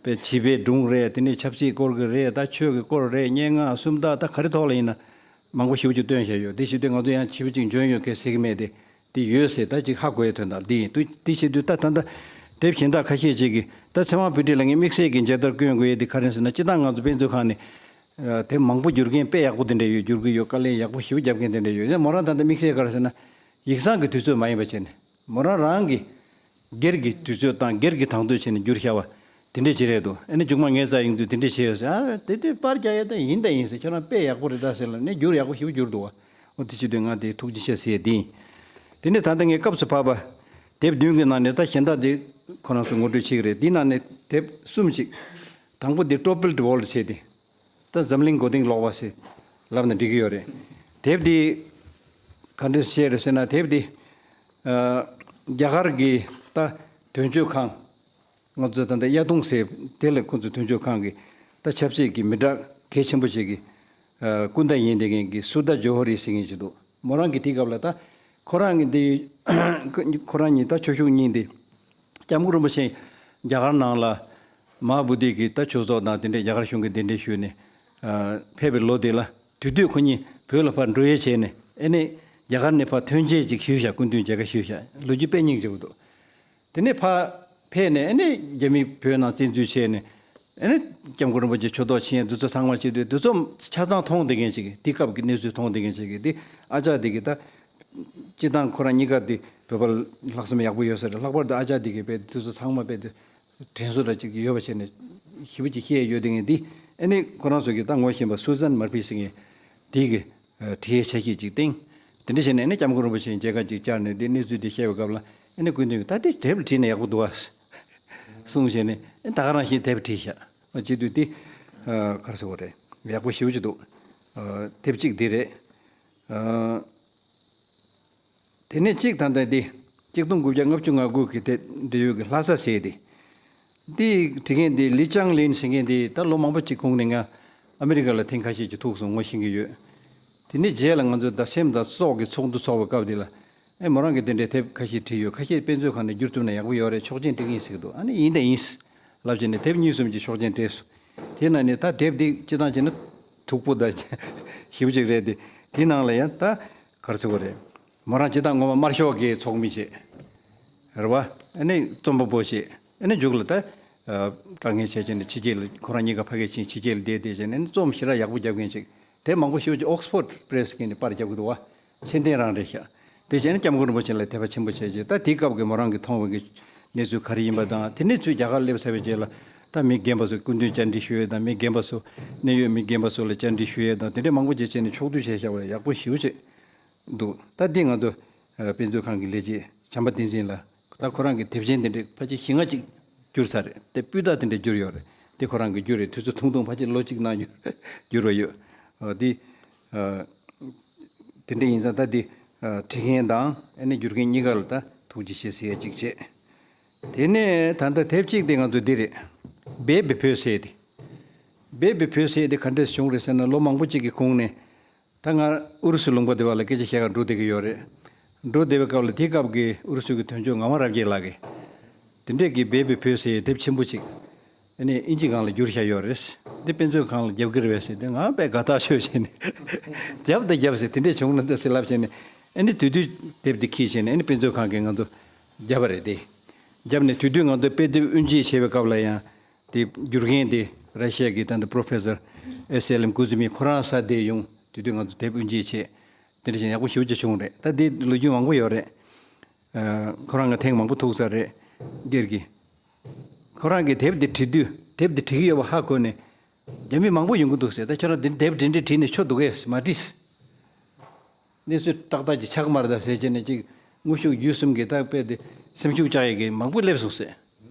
པའི་བྱིས་པའི་སྒྲུང་རེད། དེ་ནས་ཆབ་སྲིད་སྐོར་གྱི་རེད། ད་ཆོས་ཀྱི་སྐོར་རེད། སྙན་ངག་སུམ་རྟགས། ད་ག་རེ་ཐོག་ལ་ཡིན་ན་མང་པོ་ཞེ་པོ་ཅིག་བཏོན་བཞག་ཡོད། དེ་བྱེད་དུས་ང་ཚོ་ཡང་བྱིས་པ་ཅིག་འཇོན་ཡོད་མཁན་ཟེར་གྱི་མེད་དེ། དེ་ཡོད་ཟེར། ད་ཅིག་ཧ་གོ་ཡའི་དོན་དག་འདི་ཡིན། དུ་དེ་བྱེད་དུས་ད་ད་ལྟ་དེབ་གཞན་དག་ཁ་ཤས་ཅིག་གིས། ད་ཚེ་དབང་བོད་ཕྲུག་ལ་ངས་དམིགས་བསལ་གྱི་མཇལ་དར་བསྐྱོན་དགོས་ཡས་དེ་ག་རེ་ཟེར་ན། སྤྱིར་བཏང་ང་ཚོ་དཔེ་མཛོད་ཁང་ནས་ཨ་དེབ་མང་པོ་བསྒྱུར་མཁན་དཔེ་ཡག་པོ་དེ་འདྲ་ཡོད། བསྒྱུར་གྱི་ཡོད། དཀའ་ལས་ཡག་པོ་ཞེ་པོ་རྒྱབ་མཁན་དེ་འདྲ་ཡོད། ཡང་མོ་རང་ད་ལྟ་དམིགས་བསལ་ག་རེ་ཟེར་ན། ཡིག་ཚང་གི་དུས་ཚོད་མ་ཡིན་པ་བྱས་ནས། མོ་རང་རང་གི་སྒེར་གྱི་དུས་ཚོད་དང་སྒེར་གྱི་དང་དོད་བྱས་ནས་བསྒྱུར་བཞག་པ་དེ་འདྲ་ཅིག་རེད་འདུག་ཨ་ནི་མཇུག་མ་ངའི་རྩར་ཡོང་དུས་དེ་འདྲ་བྱས་ཡོད་ཟེར། ཨ་དེ་དུས་པར་རྒྱག་ཡས་ད་ཡིན་ད་ཡིན་ཟེར། ཁྱོད་རང་དཔེ་ཡག་པོ་རེད་ད་ཟེར་ལབ་ནས་བསྒྱུར་ཡག་པོ་ཞེ་པོ་བསྒྱུར་འདུག་བ། འོ་དེ་བྱེད་དུས་ང་དེ་ཐུགས་རྗེ་ཆེ་ཟེར་ཡས་དེ་ཡིན། དེ་ནས་ད་ལྟ་ངས་སྐབས་སུ་བབས་པ་དེབ་བདུན་གྱི་ནང་ནས། ད་གཞན་དག་དེ་ཁོ་རང་ཚོ་ངོ་སྤྲོད་བྱེད་ཀྱི་རེད། དེའི་ནང་ནས་དེབ་གསུམ་ཅིག་དང་པོ་དེ་Toppled World ཟེར་དེ། ད་འཛམ་གླིང་མགོ་རྟིང་སློག་པ་ཟེར་ལབ་ན་འགྲིག་གི་ཡོད་རེད། དེབ་དེ་ག་འདྲ་བཤད་རེད་ཟེར་ན། དེབ་དེ་ཨ་རྒྱ་གར་གྱི་ད་དོན་གཅོད་ཁང་། ང་ཚོ་ད་ལྟ་གཡའ་དུང་ཟེར་དེ་ལ་ཁོ་ཚོ་དོན་གཅོད་ཁང་གི་ད་ཆབ་སྲིད་ཀྱི་མི་སྐྲག་གལ་ཆེན་པོ་ཞིག་གི་ཨ་སྐུ་ཟླ་ཡིན་བསྡད་མཁན་གྱི་སུ་དྷ་ཇོ་ཧོ་རི་ཟེར་མཁན་ཞིག་འདུག་མོ་རང་གིས་དེའི་སྐབས་ལ་ད་ཁོ་རང་གི་འདི་ཁོ་རང་གཉིས་ད་ཆོས་ཞུགས་གཉིས་འདི་སྐྱབས་མགོན་རིན་པོ་ཆེ་རྒྱ་གར་ནང་ལ་མ་ཧཱ་བོ་དྷི་གི་ད་ཆོས་ཚོགས་དང་དེ་འདྲའི་རྒྱ་གར་གཞུང་གི་གདན་འདྲེན་ཞུས་ནས་ཨ་ཕེབས་པའི་ལོ་དེ་ལ། དེ་དུས་ཁོ་གཉིས་བོད་ལ་ཕར་འགྲོ་ཡས་བྱས་ནས། ཨ་ནི་རྒྱ་གར་ནས་ཕར་ཐོན་འཆར་ཅིག་ཞུས་བཞག་སྐུ་མདུན་མཇལ་ཁ་ཞུས་བཞག་ལོ་རྒྱུས་དཔེ་སྙིང་རྗེ་པོ་འདུག་དེ་ནས་ཕར་ཕེབས་ནས། ཨ་ནི་རྒྱ་མི་བོད་ནང་བཙན་འཛུལ་བྱས་ནས། ཨ་ནི་སྐྱབས་མགོན་རིན་པོ་ཆེ་ཆོས་ཐོག་ཕྱིན། དེ་ཚོ་ཚང་མ་བྱེད་དུས་དེ་ཚོ་ཆ་ཚང་མཐོང་བསྡད་མཁན་ཅིག་དེ་སྐབས་ཀྱི་གནས་ཚུལ་མཐོང་བསྡད་མཁན་ཅིག་གིས། དེ་ཨ་ཅག་དེ་གིས་ད་སྤྱིར་བཏང་ཁོ་རང་གཉིས་ཀ་དེ་བོད་པ་ལྷག་བསམ་ཡག་པོ་ཡོད་ས་རེད། ལྷག་པར་དུ་ཨ་ཅག་དེ་གིས་དཔེ་དེ་ཚོ་ཚང་མ་དཔེ་དེ་དྲན་གསོ་འདྲ་ཅིག་ཡོད་པ་བྱས་ནས་ཞེ་པོ་ཅིག་བཤད་ཡོད་དེ། ངས་འདི་ཨ་ནི་ཁོ་རང་ཚོ་གིས་ད་ངོ་ཤེས་པ་སུ་ཛན་མར་ཕི་ཟེར་མཁན་དེ་གིས་ཨ་བྲིས་ཡས་ཆ་ཤས་ཅིག་བཏིང་། དེ་འདྲ་བྱས་ནས་ཨ་ནི་སྐྱབས་མགོན་རིན་པོ་ཆེ་མཇལ་ཁ་ཅིག་བཅར་ནས། དེ་གནས་ཚུལ་དེ་བཤད་པའི་སྐབས་ལ། ཨ་ནི་སྐུ་མདུན་གྱིས་ད་དེ་དེབ་ལ་བྲིས་ན་ཡག་པོ་འདུག་ཨ་གསུངས་བྱས་ནས། ཨ་ནི་ད་ག་རང་བཞིན་དེབ་བྲིས་བཞག་བྱེད་དུས་དེ་ཨ་ག་རེ་ཟེར་དགོས་རེད། ཡག་པོ་ཞེ་པོ་ཅིག་འདུག་ཨ་དེབ་གཅིག་འདི་རེད། ཨ་དེ་ནས་གཅིག་ད་ལྟ་འདི་གཅིག་སྟོང་དགུ་བརྒྱ་ལྔ་བཅུ་ང་དགུ་གི་དེ་འབྲེལ་ཡོད་ཀྱི་ལྷ་ས་ཟེར་དེ། འདི་བྲིས་མཁན་འདི་ལི་ཅང་ལིན་ཟེར་མཁན་འདི་ད་ལོ་མང་པོ་ཅིག་གོང་ནས་ང་ཨ་མི་རི་ཀ་ལ་ཐེངས་ཁ་ཤས་ཅིག་ཐུག་སོང་། ངོ་ཤེས་ཀྱི་ཡོད། དེ་ནས་རྗེས་ལ་ང་ཚོ་ད་སེམས་དང་སྲོག་གི་ཚོགས་འདུ་ཚོགས་པའི་སྐབས་དེ་ལ། ཨེ་མོ་རང་གིས་དེ་འདྲའི་དེབ་ཁ་ཤས་བྲིས་ཡོད། ཁ་ཤས་དཔེ་མཛོད་ཁང་ནས་བསྒྱུར་ཐུབ་ན་ཡག་པོ་ཡོད་རེད། ཆོག་མཆན་སྤྲད་ཀྱི་ཡིན་ཟེར་གྱི་འདུག་ཨ་ནི་ཡིན་དང་ཡིན་ལབ་བྱས་ནས་དེབ་གཉིས་གསུམ་ཅིག་ཆོག་མཆན་སྤྲད་སོང་། དེ་ནང་ནས་ད་དེབ་འདི་སྤྱིར་བཏང་བྱས་ན་མཐུག་པོ་དང་ཞེ་པོ་ཅིག་རེད་དེ། དེ་ནང་ལ་ཡང་ད་ག་རེ་ཟེར་དགོས་རེད། མོ་རང་སྤྱིར་བཏང་ངོ་མ་དམར་ཤོག་གི་ཚོགས་མི་བྱས། རེད་བ། ཨ་ནི་རྩོམ་པ་པོ་བྱས། ཨ་ནི་མཇུག་ལ་ད་ཨ་དཀའ་ངལ་བྱས་བྱས་ནས་ཕྱི་རྒྱལ་ལ། ཁོ་རང་གཉིས་ཀ་ཕ་གིར་ཕྱིན། ཕྱི་རྒྱལ་ལ་བསྡད་བསྡད་བྱས་ནས། ཨ་ནི་རྩོམ་ཞེ་དྲག་ཡག་པོ་རྒྱབ་མཁན་ཅིག་དེབ་མང་པོ་ཞེ་པོ་ཅིག་ཨོག་སི་ཕོར་ཌི་པེ་རེ་སི་གིས་ནས་པར་རྒྱབ་ཀྱི་འདུག་བ། མཚན་ལྡན་རང་རེད་ཤག་དེ་བྱས་ནས་སྐྱབས་མགོན་རིན་པོ་ཆེ་ལ་དད་པ་ཆེན་པོ་བྱས་རྗེས། ད་དེའི་སྐབས་ཀྱི་མོ་རང་གིས་མཐོང་བའི་གི་གནས་ཚུལ་ག་རེ་ཡིན་པ་དང་། དེ་ནས་ཚུར་རྒྱ་གར་སླེབས་ཚར་བའི་རྗེས་ལ་ད་མི་རྒན་པ་ཚོ་སྐུ་མདུན་བཅར་འདྲི་ཞུ་ཡས་དང་། མི་རྒན་པ་ཚོ་གནད་ཡོད་མི་རྒན་པ་ཚོ་ལ་བཅར་འདྲི་ཞུ་ཡས་དང་། དེ་འདྲ་མང་པོ་བྱས་བྱས་ནས་ཕྱོགས་བསྡུས་བྱས་བཞག་པ་ཡག་པོ་ཞེ་པོ་ཅིག་འདུག་ད་འདི་ང་ཚོ་ཨ་དཔེ་མཛོད་ཁང་གི་ལས་བྱེད་བྱམས་པ་བསྟན་འཛིན་ལགས། ད་ཁོ་རང་གིས་དེབ་ཆེན་དེ་འདྲ་ཕལ་ཆེར་བཞི་ལྔ་ཅིག་བསྒྱུར་ཚར་རེད། དེ་སྤུས་དག་དེ་འདྲ་བསྒྱུར་ཡོད་རེད། དེ་ཁོ་རང་གིས་བསྒྱུར་རེད། དུས་ཚོད་ཐུང་ཐུང་ཕལ་ཆེར་ལོ་གཅིག་ནང་བསྒྱུར་བསྒྱུར་བ་ཡོད། ཨ་འདི་ཨ་དེ་འདྲ་ཡིན་ཙང་ད་འདི་ཨ་བྲིས་མཁན་དང་ཨ་ནི་བསྒྱུར་མཁན་གཉིས་ཀ་ལ་ད་ཐུགས་རྗེ་ཆེ་ཟེར་ཡ་གཅིག་བྱས། དེ་ནས་ད་ལྟ་དེབ་གཅིག་དེ་ང་ཚོ་འདི་རེད། སྦས་པའི་བོད་ཟེར་དེ། སྦས་པའི་བོད་ཟེར་དེ་ག་འདྲས་བྱུང་རེད་ཟེར་ན། ལོ་མང་པོ་གཅིག་གི་གོང་ནས་ད་ང་ཨུ་རུ་སུ་ལུང་པ་དེ་བ་ལ་སྐད་ཆ་བཤད་གར་འགྲོ་བསྡད་ཀྱི་ཡོད་རེད། འགྲོ་བསྡད་པའི་སྐབས་ལ་དེའི་སྐབས་ཀྱི་ཨུ་རུ་སུ་གི་དོན་གཅོད་ངག་དབང་རབ་རྒྱས་ལགས་ཀྱིས་དེ་འདྲས་ཀྱི་སྦས་པའི་བོད་ཟེར་དེབ་ཆེན་པོ་གཅིག་ཨ་ནི་ཨིན་ཇི་སྒང་ལ་བསྒྱུར་བཞག་ཡོད་རེད། འདི་དཔེ་མཛོད་ཁང་ལ་རྒྱབ་ཀྱི་རེད་པས་ཟེར་དུས། ང་དཔེ་དགའ་ཐག་ཆོད་བྱས་ནས་རྒྱབ་དང་རྒྱབ་ཟེར། དེ་འདྲས་བྱུང་ན་འདི་ཟེར་ལབ་བྱས་ནས། ཨ་ནི་དེ་དུས་དེབ་འདི་ཁྱེར་བྱས་ནས། ཨ་ནི་དཔེ་མཛོད་ཁང་གིས་ང་ཚོ་བརྒྱབ་པ་རེད་དེ། བརྒྱབ་ནས་དེ་དུས་ང་ཚོ་དཔེ་དེབ་དབུ་འབྱེད་བྱེད་པའི་སྐབས་ལ་ཡང་དེ་བསྒྱུར་མཁན་དེ་ར་ཤི་ཡ་གི་ད་ལྟ་པྲོ་ཕེ་སར་ཨེ་སི་ཨེལ་ཨེམ་ཀུ་ཛུ་མི་ཁོ་རང་ས་དེ་ཡོང་། དེ་དུས་ང་ཚོ་དེབ་དབུ་འབྱེད་བྱས། དེ་འདྲ་བྱས་ཡག་པོ་ཞེ་པོ་ཅིག་བྱུང་རེད། ད་དེ་ལོ་རྒྱུས་མང་པོ་ཡོད་རེད། ཨ་ཁོ་རང་ང་ཐེངས་མང་པོ་ཐུག་ཚར་རེད། སྒེར་གྱི། ཁོ་རང་གིས་དེབ་དེ་བྲིས་དུས། དེབ་དེ་བྲིས་ཀྱི་ཡོད་པ་ཧ་གོ་ནས། རྒྱ་མི་མང་པོ་ཡོང་གི་འདུག་ཟེར། ད་ཁྱོད་རང་དེ་དེབ་དེ་འདྲས་བྲིས་ནས་ཆོ་འདུག་གས། མ་བྲིས། གནས་ཚུལ་ཏག་ཏག་ཅིག་ཆགས་མ་རེད་ད་ཟེར་བྱས་ནས། ཅིག་དངོས་ཤུགས་བརྒྱུད་གསུམ་གྱིས་ད་དཔེ་དེ་སེམས་ཤུགས་བཅག་ཡས་ཀྱི་མང་པོ་སླེབས་སོང་ཟེར།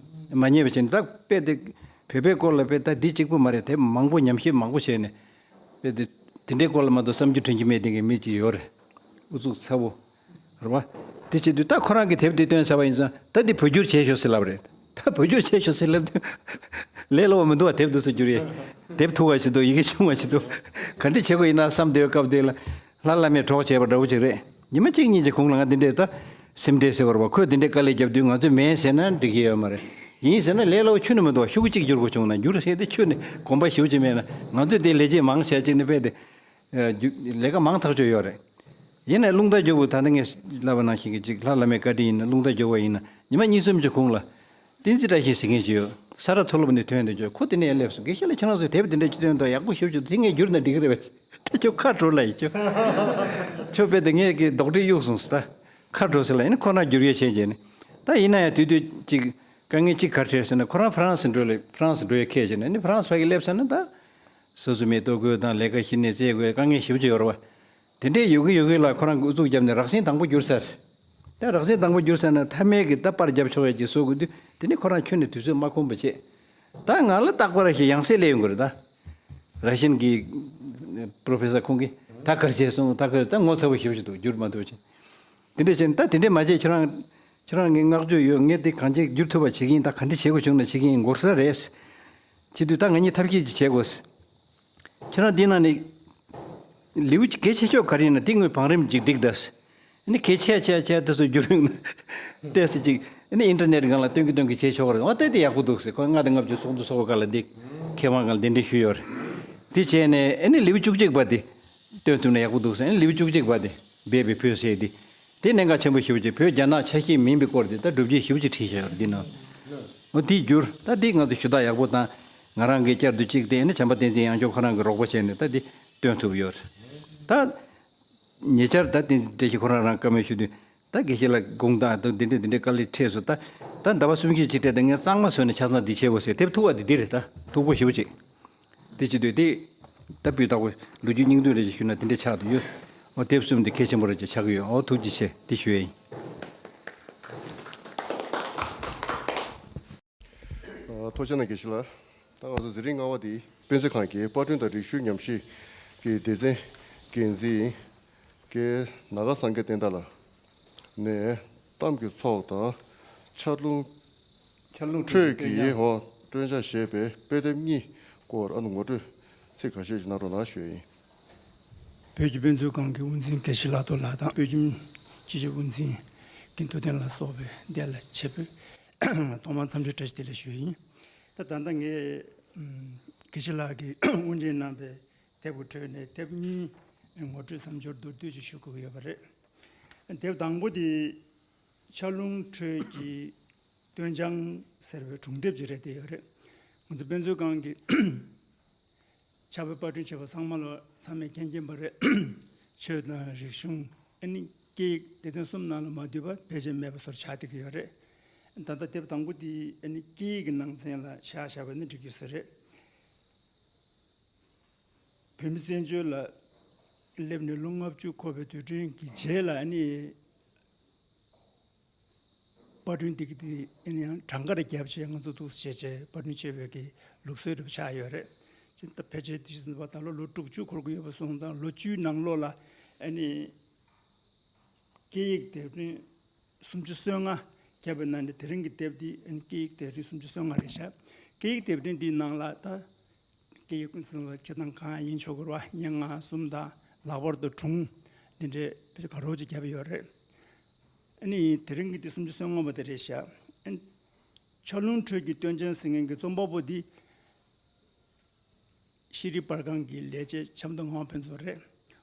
མ་ཉེས་པ་བྱས་ནས་ད་དཔེ་དེ་བོད་པའི་སྐོར་ལ་དཔེ་ད་འདི་གཅིག་པུ་མ་རེད། དེབ་མང་པོ་ཉམས་ཞིབ་མང་པོ་བྱས་ནས། དཔེ་དེ་དེ་འདྲའི་སྐོར་ལ་མ་གཏོགས་བསམ་རྒྱུ་དྲན་རྒྱུ་མེད་དེ་གའི་མི་ཅིག་ཡོད་རེད། ཨུ་ཚུགས་ཚ་བོ། རེད་བ། དེ་བྱེད་དུས་ད་ཁོ་རང་གིས་དེབ་དེ་བཏོན་ཚར་བ་ཡིན་ཙང་། ད་འདི་བོད་བསྒྱུར་བྱས་ཤོག་ཟེར་ལབ་རེད། ད་བོད་བསྒྱུར་བྱས་ཤོག་ཟེར་ལབ་དུས། ལས་སླ་བོ་མི་འདུག་བ། དེབ་འདི་ཚོ་བསྒྱུར་ཡས། དེབ་ཐུག་པ་ཞིག་འདུག་ཡི་གེ་ཆུང་བ་ཞིག་འདུག་ག་འདྲ་བྱེད་དགོས་ཡིན་ན་བསམ་བསྡད་པའི་སྐབས་དེ་ལ། ལྷ་བླ་མས་གྲོགས་བྱས་པ་འདྲ་བོ་ཅིག་རེད། ཉི་མ་གཅིག་གཉིས་ཀྱི་གོང་ལ་ང་འདི་འདྲའི་ད། སེམས་ཁྲལ་ཟེར་བ་རེད་པ། ཁོས་འདི་འདྲའི་དཀའ་ལས་བརྒྱབ་དུས་ང་ཚོས་མེད་ཟེར་ན་འགྲིག་གི་ཡོད་མ་རེད། ཡིན་ཟེར་ན་ལས་སླ་བོ་ཁྱོན་ནས་མི་འདུག་བ། ཤོག་གུ་གཅིག་བསྒྱུར་དགོས་བྱུང་ན་བསྒྱུར་ཟེར་ཏེ་ཁྱོན་ནས་གོམ་པ་ཞེ་པོ་ཅིག་མེད་ན། ང་ཚོས་དེ་ལས་བྱེད་མང་བྱས་ཅིག་ནས་དཔེ་དེ། ཨ། རྒྱུ་ལས་ཀ་མང་ཐག་ཆོད་ཡོད་རེད། ཡིན་ནའི་རླུང་རྟ་རྒྱུག་པོ་ད་ལྟ་ངས་ལབ་པ་ནང་བཞིན་གྱི་ཅིག་ལྷ་བླ་མའི་བཀའ་དྲིན་ཡིན་ན། རླུང་རྟ་རྒྱུག་པ་ཡིན་ན་ཉི་མ་གཉིས་གསུམ་གྱི་གོང་ལ། བསྟན་འཛིན་བཀྲ་ཤིས་ཟེར་མཁན་ཞིག་ཡོད། ས་རཱ་མཚོ་ལྷོ་བ་ནས་ཐོན་བསྡད་ཆོག་ཁོ་དེ་ནས་སླེབས་སོང་། དགེ་བཤེས་ལགས་ཁྱེད་རང་ཚོས་དེབ་དེ་འདྲ་ཅིག་བཏོན་འདུག་ཡག་པོ་ཞེ་པོ་ཅིག་འདུག་དེ་ངས་བསྒྱུར་ན་འགྲིག་གི་རེད་པས། ད་ཁྱོད་ཁ་འགྲོ་ལབ་ཡིན། ཁྱོད། ཁྱོད་དཔེ་དེ་ངས་ཀྱི་རྡོག་ཁྲེས་གཡུགས་སོང་ཟེར། ད་ཁ་འགྲོ་ཟེར་ལབ་ཡིན་ན་ཁོ་རང་བསྒྱུར་ཡས་བྱས་བྱས་ནས། ད་ཡིན་ན་ཡང་དུས་དུས་ཅིག་དཀའ་ངལ་ཅིག་ག་རེ་འཕྲད་ཟེར་ན། ཁོ་རང་ཧྥ་རན་སི་འགྲོ་ལེ། ཧྥ་རན་སི་འགྲོ་ཡས་ཁས་བྱས་ནས་ནི་ཧྥ་རན་སི་ཕ་གི་སླེབས་ཚར་ན་ད། སོ་སོ་མི་ལྟོ་གོས་དང་ལས་ཀ་གཞི་ནས་བཙལ་དགོས། དཀའ་ངལ་ཞེ་པོ་ཅིག་ཡོད་རེད་པ། དེ་འདྲའི་ཡོད་གི་ཡོད་གི་ལ་ཁོ་རང་ཨུ་ཚུགས་བརྒྱབ་ནས་རགས་ཟིན་དང་པོ་བསྒྱུར་ཚར། ད་རགས་ཟིན་དང་པོ་བསྒྱུར་ཚར་ན་མཐའ་མའི་གི་ད་པར་རྒྱབ་ཆོག་ཡས་ཀྱི་བཟོ་དགོས་དུས་དེ་ནི་ཁོ་རང་ཁྱོན་ནས་དུས་ཚོད་མ་ཁོམ་པ་བྱས། ད་ང་ལ་རྟག་པར་ཞིག་ཡང་སེ་སླེབས་ཡོང་གི་རེད་ད། ར་ཤན་གྱི་པྲོ་ཕེ་སར་ཁོང་གིས་ད་ག་རེ་བྱས་སོང་། ད་ག་རེ། ད་ངོ་ཚ་པོ་ཞེ་པོ་ཞིག་འདུག་བསྒྱུར་མ་ཐུབ་ཅིང་། དེ་འདྲ་བྱས་ན་ད་དེ་འདྲས་མ་བྱེད། ཁྱེད་རང་། ཁྱེད་རང་གི་བསྔགས་བརྗོད་ཡོད། ངས་འདི་གང་ཅི་བསྒྱུར་ཐུབ་པ་བྱེད་ཀྱི་ཡིན། ད་ག་འདྲ་བྱེད་དགོས་བྱུང་ན་བྱེད་ཀྱི་ཡིན། འགོར་ས་རེད། བྱེད་དུས་ད་ང་གཉིས་ཐབས་ཤེས་ཅིག་བྱེད་དགོས། ཁྱེད་རང་འདི་ནང་ནས་ལེའུ་གལ་ཆེ་ཤོས་ག་རེ་ཡིན་ན་དེ་དངོས་བང་རིམ་ཅིག་བསྒྲིགས་ད། ཨ་ནི་གལ་ཆེ་ཆེ་ཆེ་དེ་ཚོ་བསྒྱུར་ཡོང་ན་ཏོག་ཙམ་ཅིག་ཨ་ནི་ཨིན་ཊར་ནེཊ་སྒང་ལ་སྟོན་གི་སྟོན་གི་བྱེད་ཆོག་གི་རེད། འོ་ད་དེ་ཡག་པོ་འདུག་ཟེར། ཁོ་ལྔ་དང་ལྔ་བཅུ་སོ་དྲུག་སོ་དགུ་སྒང་ལ་འདི་མཁས་དབང་སྒང་ལ་གདན་འདྲེན་ཞུས་ཡོད་རེད། དེ་བྱས་ནས་ཨ་ནི་ལེའུ་བཅུ་གཅིག་པ་དེ་སྟོན་ཐུབ་ན་ཡག་པོ་འདུག་ཟེར། ཨ་ནི་ལེའུ་བཅུ་གཅིག་པ་དེ་སྦས་པའི་བོད་ཟེར་དེ། དེ་གནད་འགག་ཆེན་པོ་ཞེ་པོ་ཅིག་བོད་རྒྱ་ནག་ཆ་ཤས་མིན་པའི་སྐོར་དེ་ད་སྒྲུབ་བྱེད་ཞེ་པོ་ཅིག་བྲིས་བཞག་ཡོད་རེད་འདི་ནང་། འོ་དེ་བསྒྱུར། ད་དེ་ང་ཚོ་ཞུ་དག་ཡག་པོ་དང་། ང་རང་གིས་བསྐྱར་དུ་གཅིག་བལྟས་ནས་བྱམས་པ་བསྟན་འཛིན་ཡང་སྐྱོང་ཁོ་རང་གིས་རོགས་པ་བྱས་ནས་ད་དེ་སྟོན་ཐུབ་ཡོད་རེད། ད་ཉེ་ཆར་ད་བསྟན་འཛིན་བཀྲ་ཤིས་ཁོ་རང་རང་བཀའ་མོལ་ཞུ་དུས། ད་དགེ་བཤེས་ལགས་དགོངས་དག་ད་འདི་འདྲ་འདི་འདྲ་དཀའ་ལས་འཕྲད་སོང་། ད་ད་ཟླ་བ་གསུམ་བཞི་ཅིག་སྤྲད་དེ་ངས་གཙང་མ་བཟོས་ནས་ཆ་ཚང་འདི་བྱེད་དགོས་ཟེར། དེབ་ཐུག་པ་འདི་འདི་རེད། ད་ཐུག་པོ་ཞེ་པོ་ཅིག་དེ་བྱེད་དུས་དེ། ད་སྤུས་དག་པོ་ལོ་རྒྱུས་སྙིང་བསྡུས་རེ་ཞིག་ཞུས་ན་དེ་འདྲ་ཆགས་བསྡད་ཡོད། འོ་དེབ་གསུམ་དེ་གལ་ཆེན་པོ་རེ་ཅིག་ཆགས་ཀྱི་ཡོད། འོ་ཐུགས་རྗེ་ཆེ། དེ་ཞུ་ཡ་ཡིན། ཨ། ཐུགས་རྗེ་གནང་། དགེ་བཤེས་ལགས། ད་ང་ཚོ་འཛིན་རིམ་ལྔ་པ་དེ་དཔེ་མཛོད་ཁང་གི་པར་སྐྲུན་དང་རིག་གཞུང་ཉམས་ཞིབ་ཀྱི་སྡེ་ཚན་འགན་འཛིན་དགེ་ནཱ་ག་སངས་རྒྱས་བསྟན་དར་ལགས་ནས་གཏམ་གྱི་ཚོགས་དང་ཆར་རླུང་ཆར་རླུང་ཁྲོད་ཁྲོད་ཀྱི་ཀྱི་ཧོ་སྤྲོད་འཆར་ཞེས་པའི་དཔེ་དེབ་གཉིས་སྐོར་ཨ་ནུ་ངོ་སྤྲོད་ཚིག་ཁ་ཤས་ཤིག་གནང་རོགས་གནང་ཞུ་ཡ་ཡིན། བོད་ཀྱི་དཔེ་མཛོད་ཁང་གི་དབུ་འཛིན་དགེ་བཤེས་ལྷག་རྡོར་ལགས་དང་། བོད་ཁྱིམ་སྤྱི་ཁྱབ་དབུ་འཛིན་དགེ་འདུན་བསྟན་ལ་སོགས་པའི་འདི་ལ་ཆེད་ཕེབས། ཐོག་མར་འཚམས་འདྲི་བཀྲ་ཤིས་བདེ་ལེགས་ཞུ་ཡིན། ད་ད་ལྟ་ངས་ཨམ་དགེ་བཤེས་ལགས་ཀྱིས་དབུ་འབྱེད་གནང་པའི་དེབ་ཀྱི་ཁྲོད་ནས་དེབ་གཉིས་ངོ་སྤྲོད་མཚམས་སྦྱོར་མདོར་བསྡུས་ཅིག་ཞུ་དགོས་ཀྱི་ཡོད་པ་རེད། དེབ་དང་པོ་དེ་ཆར་རླུང་ཁྲོད་ཀྱི་སྟོན་བྱང་ཟེར་བའི་སྒྲུང་དེབ་ཅིག་རེད། བསྡད་ཡོད་རེད། ང་ཚོ་དཔེ་མཛོད་ཁང་གི་ཕྱག་དཔེ་པར་སྐྲུན་བྱས་པ་ཚང་མ་ལ་ཚང་མས་མཁྱེན་མཁྱེན་པ་རེད། ཆོས་དང་རིག་གཞུང་ཨ་ནི་སྐད་ཡིག་སྡེ་ཚན་གསུམ་ནང་ལ་མ་འདུས་པ་ཕལ་ཆེར་མེད་པ་བཟོ་འདྲ་ཆགས་བསྡད་ཀྱི་ཡོད་རེད། ད་ལྟ་དེབ་དང་པོ་དེ་ཨ་ནི་སྐད་ཡིག་གི་ནང་ཚན་ལ་བཞག་བཞག་པ་ནི་འགྲིག་གི་ས་རེད། བོད་མི་བཙན་བྱོལ་ལ་སླེབས་ནས་ལོ་ལྔ་བཅུ་འཁོར་བའི་དུས་དྲན་གྱི་རྗེས་ལ་ཨ་ནི། པར་སྐྲུན་འདི་གི་དེ་ཨ་ནི་ཡང་གྲངས་ཀ་རེ་བརྒྱབ་བྱས་ང་ཚོ་འདུག་སེ་བྱས་བྱས་པར་སྐྲུན་བྱས་པའི་གི་ལུགས་སྲོལ་རེ་ཆགས་ཡོད་རེད། ཅིག་ད་ཕལ་ཆེར་དེ་བཞིན་པ་ད་ལོ་ལོ་དྲུག་ཅུ་འཁོར་གི་ཡོད་པ་སོང་ཙང་ལོ་བཅུའི་ནང་ལོགས་ལ་ཨ་ནི་སྐད་ཡིག་དེབ་ཕྲེང་སུམ་ཅུ་སོ་ལྔ་བརྒྱབ་པའི་ནང་ནས་དེ་རིང་གི་དེབ་འདི་ཨ་ནི་སྐད་ཡིག་དེབ་ཕྲེང་སུམ་ཅུ་སོ་ལྔ་རེད་ཤག་སྐད་ཡིག་དེབ་ཕྲེང་འདིའི་ནང་ལ་ད། སྐད་ཡིག་ཀུན་སློང་ལ་སྤྱིར་བཏང་གང་ཡིན་ཆོག་གི་རེད་པ། སྙན་ངག་གསུམ་དང་ལྷག་པར་དུ་སྒྲུང་འདི་འདྲའི་དཔེ་ཆ་གང་རུང་ཅིག་བརྒྱབ་ཡོད་རེད། ཨ་ནི་དེ་རིང་གི་འདི་སུམ་ཅུ་སོ་ལྔ་པ་དེ་རེད་ཤག་ཨ་ནི་ཆར་རླུང་ཁྲོད་ཀྱི་སྟོན་བྱང་ཟེར་མཁན་གྱི་རྩོམ་པ་པོ་འདི་ཤེས་རིག་པར་ཁང་གི་ལས་བྱེད་ཆབ་མདོ་ངག་དབང་ཕུན་ཚོགས་རེད།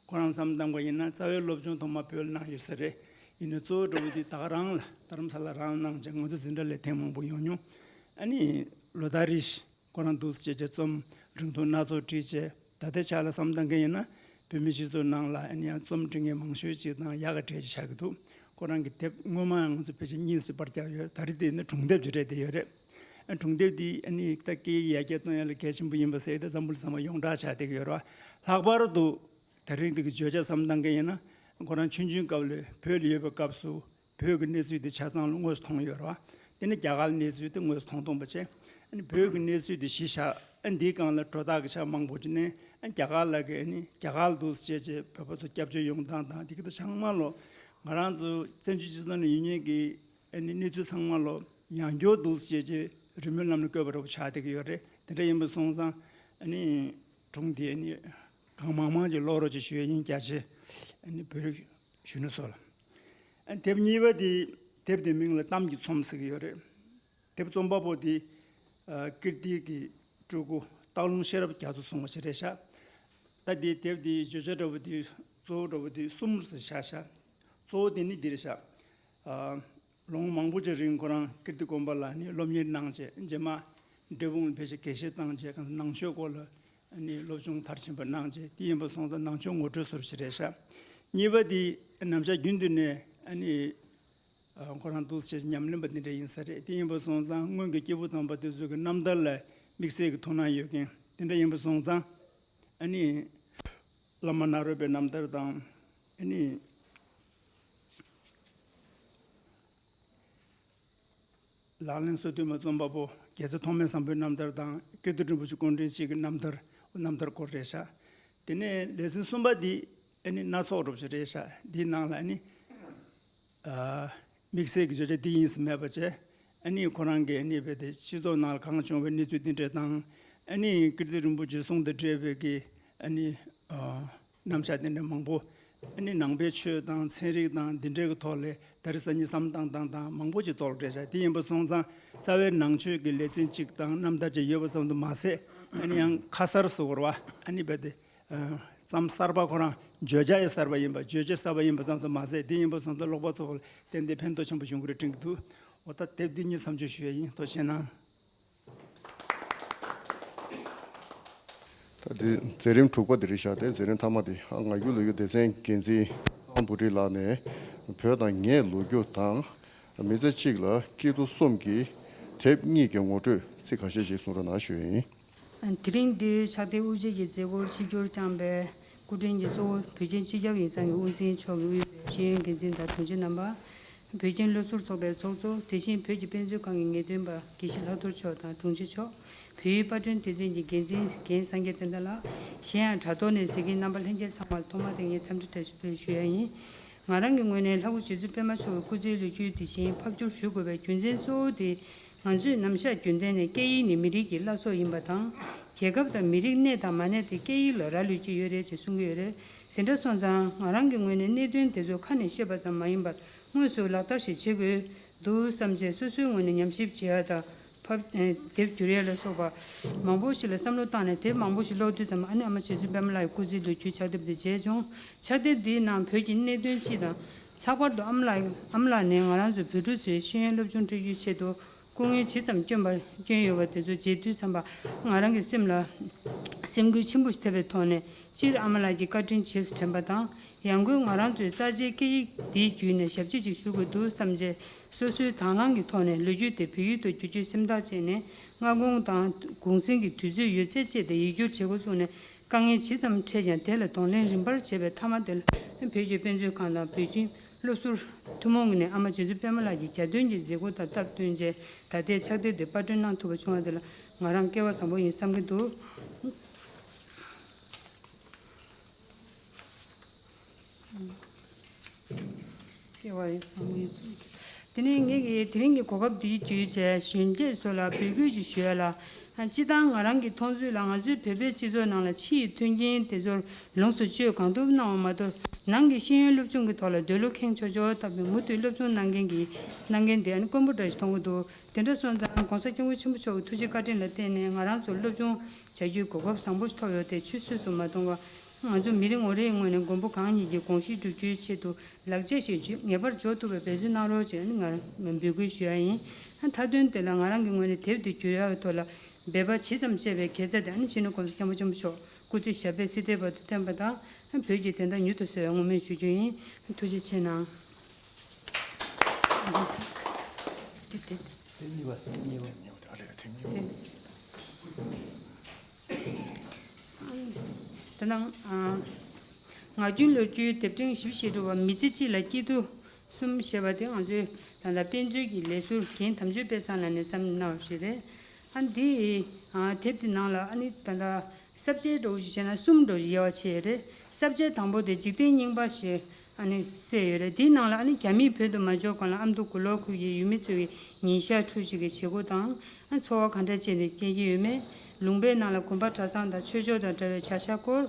ཁོ་རང་བསམ་བློ་བཏང་པ་ཡིན་ན་རྩ་བའི་སློབ་སྦྱོང་ཐོག་མ་བོད་ལ་གནང་ཡོད་ས་རེད། ཡིན་ནའི་གཙོ་བོ་འདྲ་བོ་འདི་ད་ག་རང་ལ་རྡ་རམ་ས་ལ་རང་ལ་གནང་བྱས་ང་ཚོ་འཛིན་གྲྭ་ལ་ཐེངས་མང་པོ་ཡོང་མྱོང་། ཨ་ནི་ལོ་ལྟར་རེ་བཞིན་ཁོ་རང་འདུག་སེ་བྱས་བྱས་རྩོམ་རིང་ཐུང་སྣ་ཚོགས་བྲིས་བྱས། ད་ལྟའི་ཆ་ལ་བསམ་བཏང་མཁན་ཡིན་ན་བོད་མི་སྤྱི་ཚོགས་ནང་ལ་ཨ་ནི་ཡང་རྩོམ་འབྲི་མཁན་མང་ཤོས་ཅིག་དང་ཡག་ག་གྲས་ཅིག་ཆགས་ཀྱི་འདུག་ཁོ་རང་གི་དེབ་སྔོན་མ་ཡང་ང་ཚོ་ཕལ་ཆེར་གཉིས་ཙམ་པར་བརྒྱབ་ཡོད། ད་རེས་དེ་ནི་སྒྲུང་དེབ་ཅིག་རེད་བསྡད་ཡོད་རེད། ཨ་སྒྲུང་དེབ་འདི་ཨ་ནི་ད་སྐད་ཡིག་ཡར་རྒྱས་གཏོང་ཡ་ལ་གལ་ཆེན་པོ་ཡིན་པ་ཟེར་ཏེ་འཛམ་བུ་གླིང་ཚང་མ་ཡོངས་གྲགས་ཆགས་བསྡད་ཀྱི་ཡོད་རེད་བ། ལྷག་པར་དུ་དེ་རིང་འདི་གི་བརྗོད་བྱ་བསམ་བཏང་མཁན་ཡིན་ན་ཁོ་རང་ཆུང་ཆུང་སྐབས་ལ་བོད་ལ་ཡོད་པའི་སྐབས་སུ་བོད་ཀྱི་གནས་ཚུལ་དེ་ཆ་ཚང་ལ་དངོས་སུ་མཐོང་ཡོད་རེད་བ། དེ་ནི་རྒྱ་གར་གནས་ཚུལ་དེ་དངོས་སུ་མཐོང་མཐོང་པ་བྱས། ཨ་ནི་བོད་ཀྱི་གནས་ཚུལ་དེ་གཞི་བཞག་ཨ་འདིའི་སྒང་ལ་སྒྲོ་བཏགས་ཀྱི་ཆ་མང་པོ་ཅིག་ནས་ཨ་རྒྱ་གར་ལ་གི་ཨ་ནི་རྒྱ་གར་ལ་འདུག་སེ་བྱས་བྱས་བོད་པ་ཚོ་སྐྱབས་བཅོལ་ཡོང་སྟངས་དང་དེ་གི་ད་ཚང་མ་ལོ་ང་རང་ཚོ་བཙན་བྱོལ་སྤྱི་ཚོགས་ནང་ཡོད་མཁན་གྱི་ཨ་ནི་གནས་ཚུལ་ཚང་མ་ལོ་ཡང་བསྐྱར་འདུག་སེ་བྱས་བྱས་ རི་མོའི་ལམ་ནས་བཀོད་པ་འདྲ་པོ་ཆགས་བསྡད་ཀྱི་ཡོད་རེད། དེ་འདྲ་ཡིན་པ་སོང་ཙང་ཨ་ནི་སྒྲུང་འདི་ཨ་ནི་གང་མང་མང་ཅིག་ཀློག་རོགས་ཅིག་ཞུ་ཡ་ཡིན། རྒྱ་ཆེ་ཨ་ནི་བོད་རིགས་གཞོན་ནུ་ཚོ་ལ། ཨ་ནི་དེབ་གཉིས་པ་འདི། དེབ་འདི་མིང་ལ་གཏམ་གྱི་ཚོམས་ཟེར་གྱི་ཡོད་རེད། དེབ་རྩོམ་པ་པོ་འདི་ཨ་ཀིརྟི་གི་སྤྲུལ་སྐུ་སྟག་ལུང་ཤེས་རབ་རྒྱ་མཚོ་གསུང་བ་ཞིག་རེད་ཤག་ད་འདི་དེབ་འདི་བརྗོད་བྱ་འདྲ་པོ་འདི་གཙོ་བོ་འདྲ་པོ་འདི་གསུམ་རེ་ཆགས་ཤག་གཙོ་བོ་འདི་ནི་འདི་རེད་ཤག་ཨ་ལོ་ངོ་མང་པོ་ཅིག་རིང་ཁོ་རང་ཀིརྟི་དགོན་པ་ལ་ནི་སློབ་གཉེར་གནང་བྱས། རྗེས་མ་འབྲས་སྤུངས་ལ་ཕལ་ཆེར་དགེ་བཤེས་བཏང་བྱས། གང་ནང་ཆོས་སྐོར་ལ་ནི་སློབ་སྦྱོང་མཐར་ཕྱིན་པ་གནང་བྱས། དེ་ཡིན་པ་སོང་ཙང་ནང་ཆོས་ངོ་སྤྲོད་ཟུར་ཞིག་རེད་ཤག་གཉིས་པ་འདི་ནམ་ཞག་རྒྱུན་དུ་ནས་ཨ་ནི། ཨ་ཁོ་རང་འདུག་སེ་ཉམས་ལེན་པ་འདི་འདྲ་ཡིན་ས་རེད། དེ་ཡིན་པ་སོང་ཙང་སྔོན་གྱི་སྐྱེས་བུ་དམ་པ་དེ་ཚོ་གི་རྣམ་ཐར་ལ་དམིགས་བསལ་གྱི་ཐུགས་སྣང་ཡོད་མཁན་དེ་འདྲ་ཡིན་པ་སོང་ཙང་ཨ་ནི་བླ་མ་ནཱ་རོ་པའི་རྣམ་ཐར་དང་། ཨ་ནི་ལག་ལེན་སོ་བདུན་མ་རྩོམ་པ་པོ་རྒྱལ་ཚབ་ཐོགས་མེད་བཟང་པོའི་རྣམ་ཐར་དང་། ཀིརྟི་རིན་པོ་ཆེ་སྐུ་ཕྲེང་གཅིག་གི་རྣམ་ཐར། རྣམ་ཐར་སྐོར་རེད་ཤག་དེ་ནས་ལེ་ཚན་གསུམ་པ་འདི་ཨ་ནི་སྣ་ཚོགས་འདྲ་པོ་ཞིག་རེད་ཤག་འདིའི་ནང་ལ་ཨ་ནི། ཨ་དམིགས་བསལ་གྱི་བརྗོད་བྱ་འདི་ཡིན་ཟེར་མེད་པ་བྱས། ཨ་ནི་ཁོ་རང་གིས་ཨ་ནི་རྦད་དེ་སྤྱི་ཚོགས་ནང་ལ་གང་བྱུང་བའི་གནས་ཚུལ་འདི་འདྲ་དང་། ཨ་ནི་ཀིརྟི་རིན་པོ་ཆེའི་གསུང་དང་འབྲེལ་བའི་གི་ཨ་ནི་ཨ་རྣམ་གཞག་འདི་འདྲ་མང་པོ། ཨ་ནི་ནང་པའི་ཆོས་དང་ཚན་རིག་དང་འདི་འདྲའི་གི་ཐོག་ལ་ད་རེས་སང་ཉིན་བསམ་བློ་བཏང་སྟངས་དང་མང་པོ་ཅིག་གཏོར་བསྡད་བྱས། དེ་ཡིན་པ་སོང་ཙང་རྩ་བའི་ནང་ཆོས་ཀྱི་ལེ་ཚན་གཅིག་དང་རྣམ་ཐར་ཅིག་ཡོད་པ་ཙམ་དུ་མ་ཟད། ཨ་ནི་ཡང་ཁ་གསར་ཟེར་དགོས་རེད་པ། ཨ་ནི་རྦད་དེ། ཨ་རྩོམ་གསར་པ་ཁོ་རང་བརྗོད་བྱ་ཡང་གསར་པ་ཡིན་པ། བརྗོད་བྱ་གསར་པ་ཡིན་པ་ཙམ་དུ་མ་ཟད། དེ་ཡིན་པ་ཙམ་དུ་ཀློག་པ་ཚོ་ལ་ཏན་ཏན་ཕན་ཐོགས་ཆེན་པོ་བྱུང་གི་རེད་དྲན་གྱི་འདུག་འོ་ད་དེབ་འདི་གཉིས་མཚམས་གཅོད་ཞུ་ཡ་ཡིན། ཐུགས་རྗེ་གནང་། ད་དེ་མཛད་རིམ་དྲུག་པ་དེ་རེད་ཤག་དེ་མཛད་རིམ་མཐའ་མ་དེ་ཨ་ངག་རྒྱུན་ལོ་རྒྱུས་སྡེ་ཚན་འགན་འཛིན་ཚེ་དབང་བུ་ཁྲིད་ལགས་ནས་བོད་དང་ངའི་ལོ་རྒྱུས་དང་། མི་ཚེ་གཅིག་ལ་སྐྱིད་སྡུག་གསུམ་གྱི་དེབ་གཉིས་ཀྱི་ངོ་སྤྲོད་ཚིག་ཁ་ཤས་ཤིག་གསུང་རོགས་གནང་ཞུ་ཡ་ཡིན། དེ་རིང་འདིར་ཕྱག་དེབ་དབུ་འབྱེད་ཀྱི་མཛད་སྒོར་ཆིབས་བསྒྱུར་བསྐྱངས་པའི་སྐུ་མགྲོན་གྱི་གཙོ་བོ་བོད་ཁྱིམ་སྤྱི་ཁྱབ་ཡིག་ཚང་གི་དབུ་འཛིན་མཆོག་གི་དབུས་པའི་ཤེས་ཡོན་འགན་འཛིན་དང་དྲུང་ཆེ་རྣམ་པ། བོད་ཁྱིམ་སློབ་ཟུར་ཚོགས་པའི་ཚོགས་གཙོ། དེ་བཞིན་བོད་ཀྱི་དཔེ་མཛོད་ཁང་གི་ངེས་སྟོན་པ་དགེ་བཤེས་ལྷག་རྡོར་མཆོག་དང་དྲུང་ཆེ་མཆོག་བོད་ཡིག་པར་སྐྲུན་སྡེ་ཚན་གྱི་འགན་འཛིན་རྒན་སངས་རྒྱས་བསྟན་དར་ལགས། གཞན་ཡང་དྲ་ཐོག་ནས་གཟིགས་མཁན་རྣམ་པ་ལྷན་རྒྱས་ཚང་མར་ཐོག་མར་དེ་ངས་འཚམས་འདྲི་བཀྲ་ཤིས་བདེ་ལེགས་ཞུ་ཡ་ཡིན། ང་རང་གི་ངོས་ནས་ལྷ་སྐུ་རྗེ་བཙུན་པད་མ་མཆོག་གི་སྐུ་ཚེའི་ལོ་རྒྱུས་དེ་བཞིན་ཕབ་བསྒྱུར་ཞུ་དགོས་པའི་རྒྱུ་མཚན་གཙོ་བོ་དེ། ང་ཚོས་ནམ་ཞག་རྒྱུན་གཏན་ནས་སྐད་ཡིག་ནི་མི་རིགས་ཀྱི་བླ་སྲོག་ཡིན་པ་དང་། རྒྱལ་ཁབ་དང་མི་རིགས་གནས་དང་མ་གནས་དེ་སྐད་ཡིག་ལ་རག་ལུས་ཀྱི་ཡོད་རེད་ཅེས་གསུང་གི་ཡོད་རེད། དེ་འདྲ་སོང་ཙང་ང་རང་གི་ངོས་ནས་གནད་དོན་དེ་ཚོ་ཁ་ནས་བཤད་པ་ཙམ་མ་ཡིན་པར་དངོས་སུ་ལག་བསྟར་ཞིག་བྱེད་དགོས་འདུག་བསམ་བྱས་སོ་སོའི་ངོས་ནས་ཉམས་ཞིབ་བྱེད་ཡ་དང་། ཕབ་ཨེ་དེབ་བསྒྱུར་ཡ་ལ་སོགས་པ་མང་པོ་ཞིག་ལ་བསམ་བློ་བཏང་ནས་དེབ་མང་པོ་ཞིག་ཀློག་དུས་ཙམ། ཨ་ནི་ཨ་མ་རྗེ་བཙུན་པད་མ་ལགས་ཀྱི་སྐུ་ཚེའི་ལོ་རྒྱུས་ཕྱག་དེབ་འདི་མཇལ་བྱུང་། ཕྱག་དེབ་འདིའི་ནང་བོད་ཀྱི་གནད་དོན་སྤྱི་དང་། ལྷག་པར་དུ་ཨ་མ་ལགས་ཨ་མ་ལགས་ནས་ང་རང་ཚོའི་བོད་ཕྲུག་ཚོའི་ཤེས་ཡོན་སློབ་སྦྱོང་སྤྲོད་རྒྱུའི་ཆེད་དུ་སྐུ་ངལ་ཇི་ཙམ་བསྐྱོན་པ་བསྐྱོན་ཡོད་པ་དེ་ཚོ་མཇལ་དུས་ཙམ་པ། ང་རང་གི་སེམས་ལ་སེམས་འགུལ་ཆེན་པོ་ཞིག་ཐེབས་པའི་ཐོག་ནས། སྤྱིར་ཨ་མ་ལགས་ཀྱི་བཀའ་དྲིན་རྗེས་སུ་དྲན་པ་དང་། ཡང་སྒོས་ང་རང་ཚོའི་རྩ་ཆེའི་སྐད་ཡིག་འདིའི་བརྒྱུད་ནས་ཞབས་ཕྱི་ཅིག་ཞུ་དགོས་འདུག་བསམ་རྗེས། སོ་སོའི་དང་བླངས་ཀྱི་ཐོག་ནས་ལོ་རྒྱུས་དེ་བོད་ཡིག་ཏུ་བསྒྱུར་རྒྱུའི་སེམས་ཐག་བཅད་ནས། སྔ་དགོང་དང་གུང་སེང་གི་དུས་ཚོད་ཡོད་ཚད་སྤྱད་དེ་ཡིག་སྒྱུར་བྱེད་འགོ་བཙུགས་ནས། དཀའ་ངལ་ཇི་ཙམ་འཕྲད་ཀྱང་དེ་ལ་གདོང་ལེན་རིམ་པར་བྱས་པའི་མཐའ་མ་དེ་ལ། བོད་ཀྱི་དཔེ་མཛོད་ཁང་དང་བོད་ཁྱིམ་སློབ་ཟུར་ཐུན་མོང་གི་ནས་ཨ་མ་རྗེ་བཙུན་པད་མ་ལགས་ཀྱི་གྱ་སྟོན་གྱི་མཛད་སྒོ་དང་སྟབས་བསྟུན་བྱས། ད་ལྟའི་ཕྱག་དེབ་འདི་པར་སྐྲུན་གནང་ཐུབ་པ་བྱུང་བ་དེ་ལ་ང་རང་སྐལ་བ་བཟང་པོ་ཡིན་བསམ་གྱི་འདུག་སྐལ་བ་ཡིན་བསམ་གྱི་འདུག་དེ་ནས་ངེད་ཀྱིས་དེ་རིང་གི་གོ་སྐབས་འདི་བརྒྱུད་བྱས་གཞོན་སྐྱེས་ཚོ་ལ་འབོད་སྐུལ་ཅིག་ཞུ་ཡ་ལ། སྤྱིར་བཏང་ང་རང་གི་མཐོང་ཚུལ་ལ། ང་ཚོའི་བོད་པའི་སྤྱི་ཚོགས་ནང་ལ་ཕྱི་ཡི་མཐུན་རྐྱེན་དེ་ཚོར་ལོངས་སུ་སྤྱོད་གང་ཐུབ་གནང་བ་མ་གཏོགས། ནང་གི་ཤེས་ཡོན་སློབ་སྦྱོང་གི་ཐོག་ལ་འདོད་བློ་ཁེངས་ཆོག་ཆོག་བཏབ་པའི་མུ་མཐུད་སློབ་སྦྱོང་གནང་མཁན་གྱི་གནང་མཁན་དེ་ཨ་ནི་དཀོན་པོ་འདྲ་ཞིག་མཐོང་གི་འདུག་དེ་འདྲ་སོང་ཙང་༸གོང་ས་༸སྐྱབས་མགོན་ཆེན་པོ་མཆོག་གི་ཐུགས་རྗེ་བཀའ་དྲིན་ལ་བརྟེན་ནས་ང་རང་ཚོར་སློབ་སྦྱོང་བྱ་རྒྱུའི་གོ་སྐབས་བཟང་པོ་ཞིག་ཐོབ་ཡོད་དེ། ཆུད་ཟོས་སུ་མ་མཐོང་བར། ང་ཚོ་མི་རེ་ངོ་རེའི་ངོས་ནས་མགོན་པོ་གང་ཉིད་ཀྱི་དགོངས་གཞི་བསྒྲུབ་རྒྱུའི་ཆེད་དུ་ལག་རྗེས་ཤིག་ངེས་པར་འཇོག་ཐུབ་པའི་འབད་བརྩོན་གནང་རོགས་ཞེས་ནི་ང་རང་འབོད་སྐུལ་ཞུ་ཡ་ཡིན། མཐའ་དོན་དེ་ལ་ང་རང་གི་ངོས་ནས་དེབ་འདི་བསྒྱུར་ཡག་གི་ཐོག་ལ་འབད་པ་ཇི་ཙམ་བཤད་པའི་དགེ་རྩ་དེ་ཨ་ནི་སྤྱི་ནོར་༸གོང་ས་༸སྐྱབས་མགོན་ཆེན་པོ་མཆོག་སྐུ་ཚེ་ཞབས་པད་སྲིད་མཐའི་བར་དུ་བརྟན་པ་དང་། བོད་ཀྱི་བདེན་མཐའ་མྱུར་དུ་གསལ་བའི་བསྔོ་སྨོན་ཞུ་རྒྱུ་ཡིན། ཐུགས་རྗེ་ཆེ་གནང་། དེབ་གཉིས་པ། དེབ་གཉིས་པ། དེ་ནང་ཨ་ངག་རྒྱུན་ལོ་རྒྱུས་དེབ་ཕྲེང་བཞི་བཅུ་ཞེ་དྲུག་པ་མི་ཚེ་གཅིག་ལ་སྐྱིད་སྡུག་གསུམ་ཞེས་པ་དེ་ང་ཚོའི་ད་ལྟ་དཔེ་མཛོད་ཀྱི་ལས་ཟུར་རྒན་དམ་ཆོས་དཔལ་བཟང་ལགས་ནས་བརྩམས་གནང་བ་ཞིག་རེད། ཨ་འདི་ཨ་དེབ་དེ་ནང་ལ་ཨ་ནི་ད་ལྟ་ས་བཅད་འདྲ་བོ་ཞིག་བྱས་ན་གསུམ་འདྲ་བོ་ཞིག་དབྱེ་བ་ཕྱེ་ཡོད་རེད། ས་བཅད་དང་པོ་དེ་འཇིག་རྟེན་རྙིང་པ་ཞེས་ཨ་ནི་གསལ་ཡོད་རེད། དེའི་ནང་ལ་ཨ་ནི་རྒྱ་མིས་བོད་དུ་མ་འབྱོར་གོང་ལ་ཨ་མདོ་མགུར་ལོག་ཁུལ་གྱི་ཡུལ་མི་ཚོ་གི་ཉིན་ཞག་འཕྲུལ་ཞིག་གི་བྱེད་སྒོ་དང་། འཚོ་བ་ག་འདྲ་བྱས་ནས་སྐྱེལ་གྱི་ཡོད་མེད། ལུང་པའི་ནང་ལ་དགོན་པ་གྲྭ་ཚང་དང་ཆོས་ཕྱོགས་དང་འབྲེལ་བའི་བྱ་གཞག་སྐོར།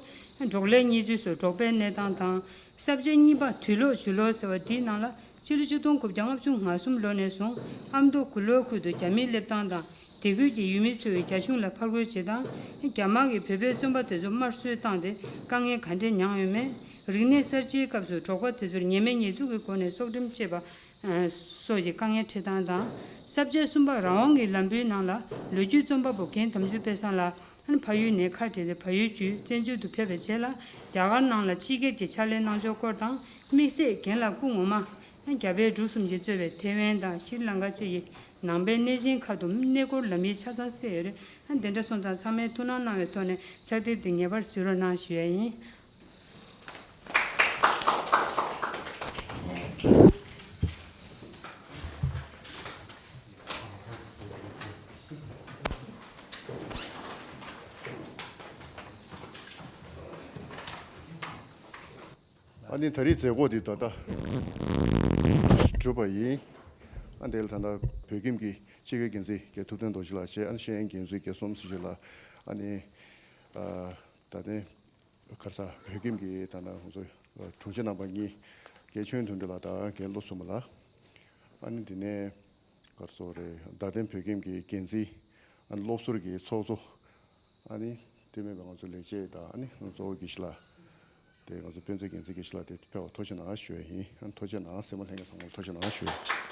འབྲོག་ལས་གཉེར་ཚུལ་སོགས་འབྲོག་པའི་གནས་སྟངས་དང་། ས་བཅད་གཉིས་པ་དུས་ལོག་ཞུ་ལོག་ཟེར་བ་འདིའི་ནང་ལ་སྤྱི་ལོ་ཆིག་སྟོང་དགུ་བརྒྱ་ལྔ་བཅུ་ང་གསུམ་ལོ་ནས་བཟུང་ཨ་མདོ་དགུ་ལོག་ཁུལ་དུ་རྒྱ་མིའི་སླེབས་སྟངས་དང་། དེ་ཁུལ་གྱི་ཡུལ་མི་ཚོས་རྒྱ་གཞུང་ལ་ཕར་རྒོལ་བྱེད་སྟངས། རྒྱ་དམར་གྱིས་བོད་པའི་བཙོན་པ་དེ་ཚོ་དམར་གསོད་བཏང་སྟེ་དཀའ་ངལ་ག་འདྲས་མྱངས་ཡོད་མེད། རིག་གནས་གསར་བརྗེའི་སྐབས་སུ་འབྲོག་པ་དེ་ཚོར་ཉེས་མེད་ཉེས་འཛུགས་ཀྱི་སྒོ་ནས་སྲོག་ཁྲིམས་བཅད་པ། སོགས་ཀྱི་དཀའ་ངལ་འཕྲད་སྟངས་དང་། ས་བཅད་གསུམ་པ་རང་དབང་གི་ལམ་བུའི་ནང་ལ་ལོ་རྒྱུས་རྩོམ་པ་པོ་རྒན་དམ་ཆོས་དཔལ་བཟང་ལགས་ཕ་ཡུལ་ནས་ཁ་བྲལ་ཏེ་བལ་ཡུལ་བརྒྱུད་བཙན་བྱོལ་དུ་ཕེབས་པའི་རྗེས་ལ་རྒྱ་གར་ནང་ལ་སྤྱི་སྒེར་གྱི་ཕྱག་ལས་གནང་ཕྱོགས་སྐོར་དང་། དམིགས་བསལ་རྒན་ལགས་སྐུ་ངོ་མ་རྒྱ་བལ་འབྲུག་གསུམ་གྱིས་གཙོས་པའི་ཐེ་ཝན་དང་ཤྲི་ལང་ཀ་བཅས་ཀྱི་ནང་པའི་གནས་ཆེན་ཁག་ཏུ་གནས་སྐོར་ལམ་ཡིག་ཆ་ཚང་གསལ་ཡོད་རེད། འདི་འདྲ་སོང་ཙང་ཚང་མས་ཐུགས་སྣང་གནང་བའི་ཐོག་ནས་ཕྱག་དེབ་འདི་ངེས་པར་གཟིགས་རོགས་གནང་ཞུ་ཡ་ཡིན། ཨ་ནི་ད་རེས་མཛད་སྒོ་འདི་ད་ལྟ་གྲུབ་པ་ཡིན། ཨ་འདི་ལ་ད་ལྟ་བོད་ཁྱིམ་གྱི་སྤྱི་ཁྱབ་འགན་འཛིན་རྒན་ཐུབ་བསྟན་རྡོ་རྗེ་ལགས་བཅས། ཨ་ནི་ཤེས་ཡོན་འགན་འཛིན་རྒན་བསོད་ནམས་ཚེ་རིང་ལགས། ཨ་ནི་ཨ་ད་ལྟའི་ག་རེ་ཟ། བོད་ཁྱིམ་གྱི་ད་ལྟ་ང་ཚོ་དྲུང་ཆེ་རྣམ་པ་གཉིས། རྒན་ཆོས་དོན་འགྲུབ་ལགས་དང་རྒན་བློ་བཟང་མོ་ལགས། ཨ་ནི་དེ་ནས་ག་རེ་ཟེར་དགོས་རེད། རྡ་སྟེང་བོད་ཁྱིམ་གྱི་འགན་འཛིན། ཨ་ནི་སློབ་ཟུར་གྱི་ཚོགས་གཙོ། ཨ་ནི་དེ་མིན་པ་ང་ཚོ་ལས་བྱེད་དང་། ཨ་ནི་ང་ཚོ་དགེ་བཤེས་ལགས། དེ་ང་ཚོ་དཔེ་མཛོད་འགན་འཛིན་དགེ་བཤེས་ལགས་དེ་ཕེབས་པར་ཐུགས་རྗེ་གནང་ཞུ་ཡ་ཡིན། ཨ་ནི་ཐུགས་རྗེ་གནང་། སེར་མོ་ལྷན་རྒྱས་ཚང་མར་ཐུགས་རྗེ་གནང་ཞུ་ཡ།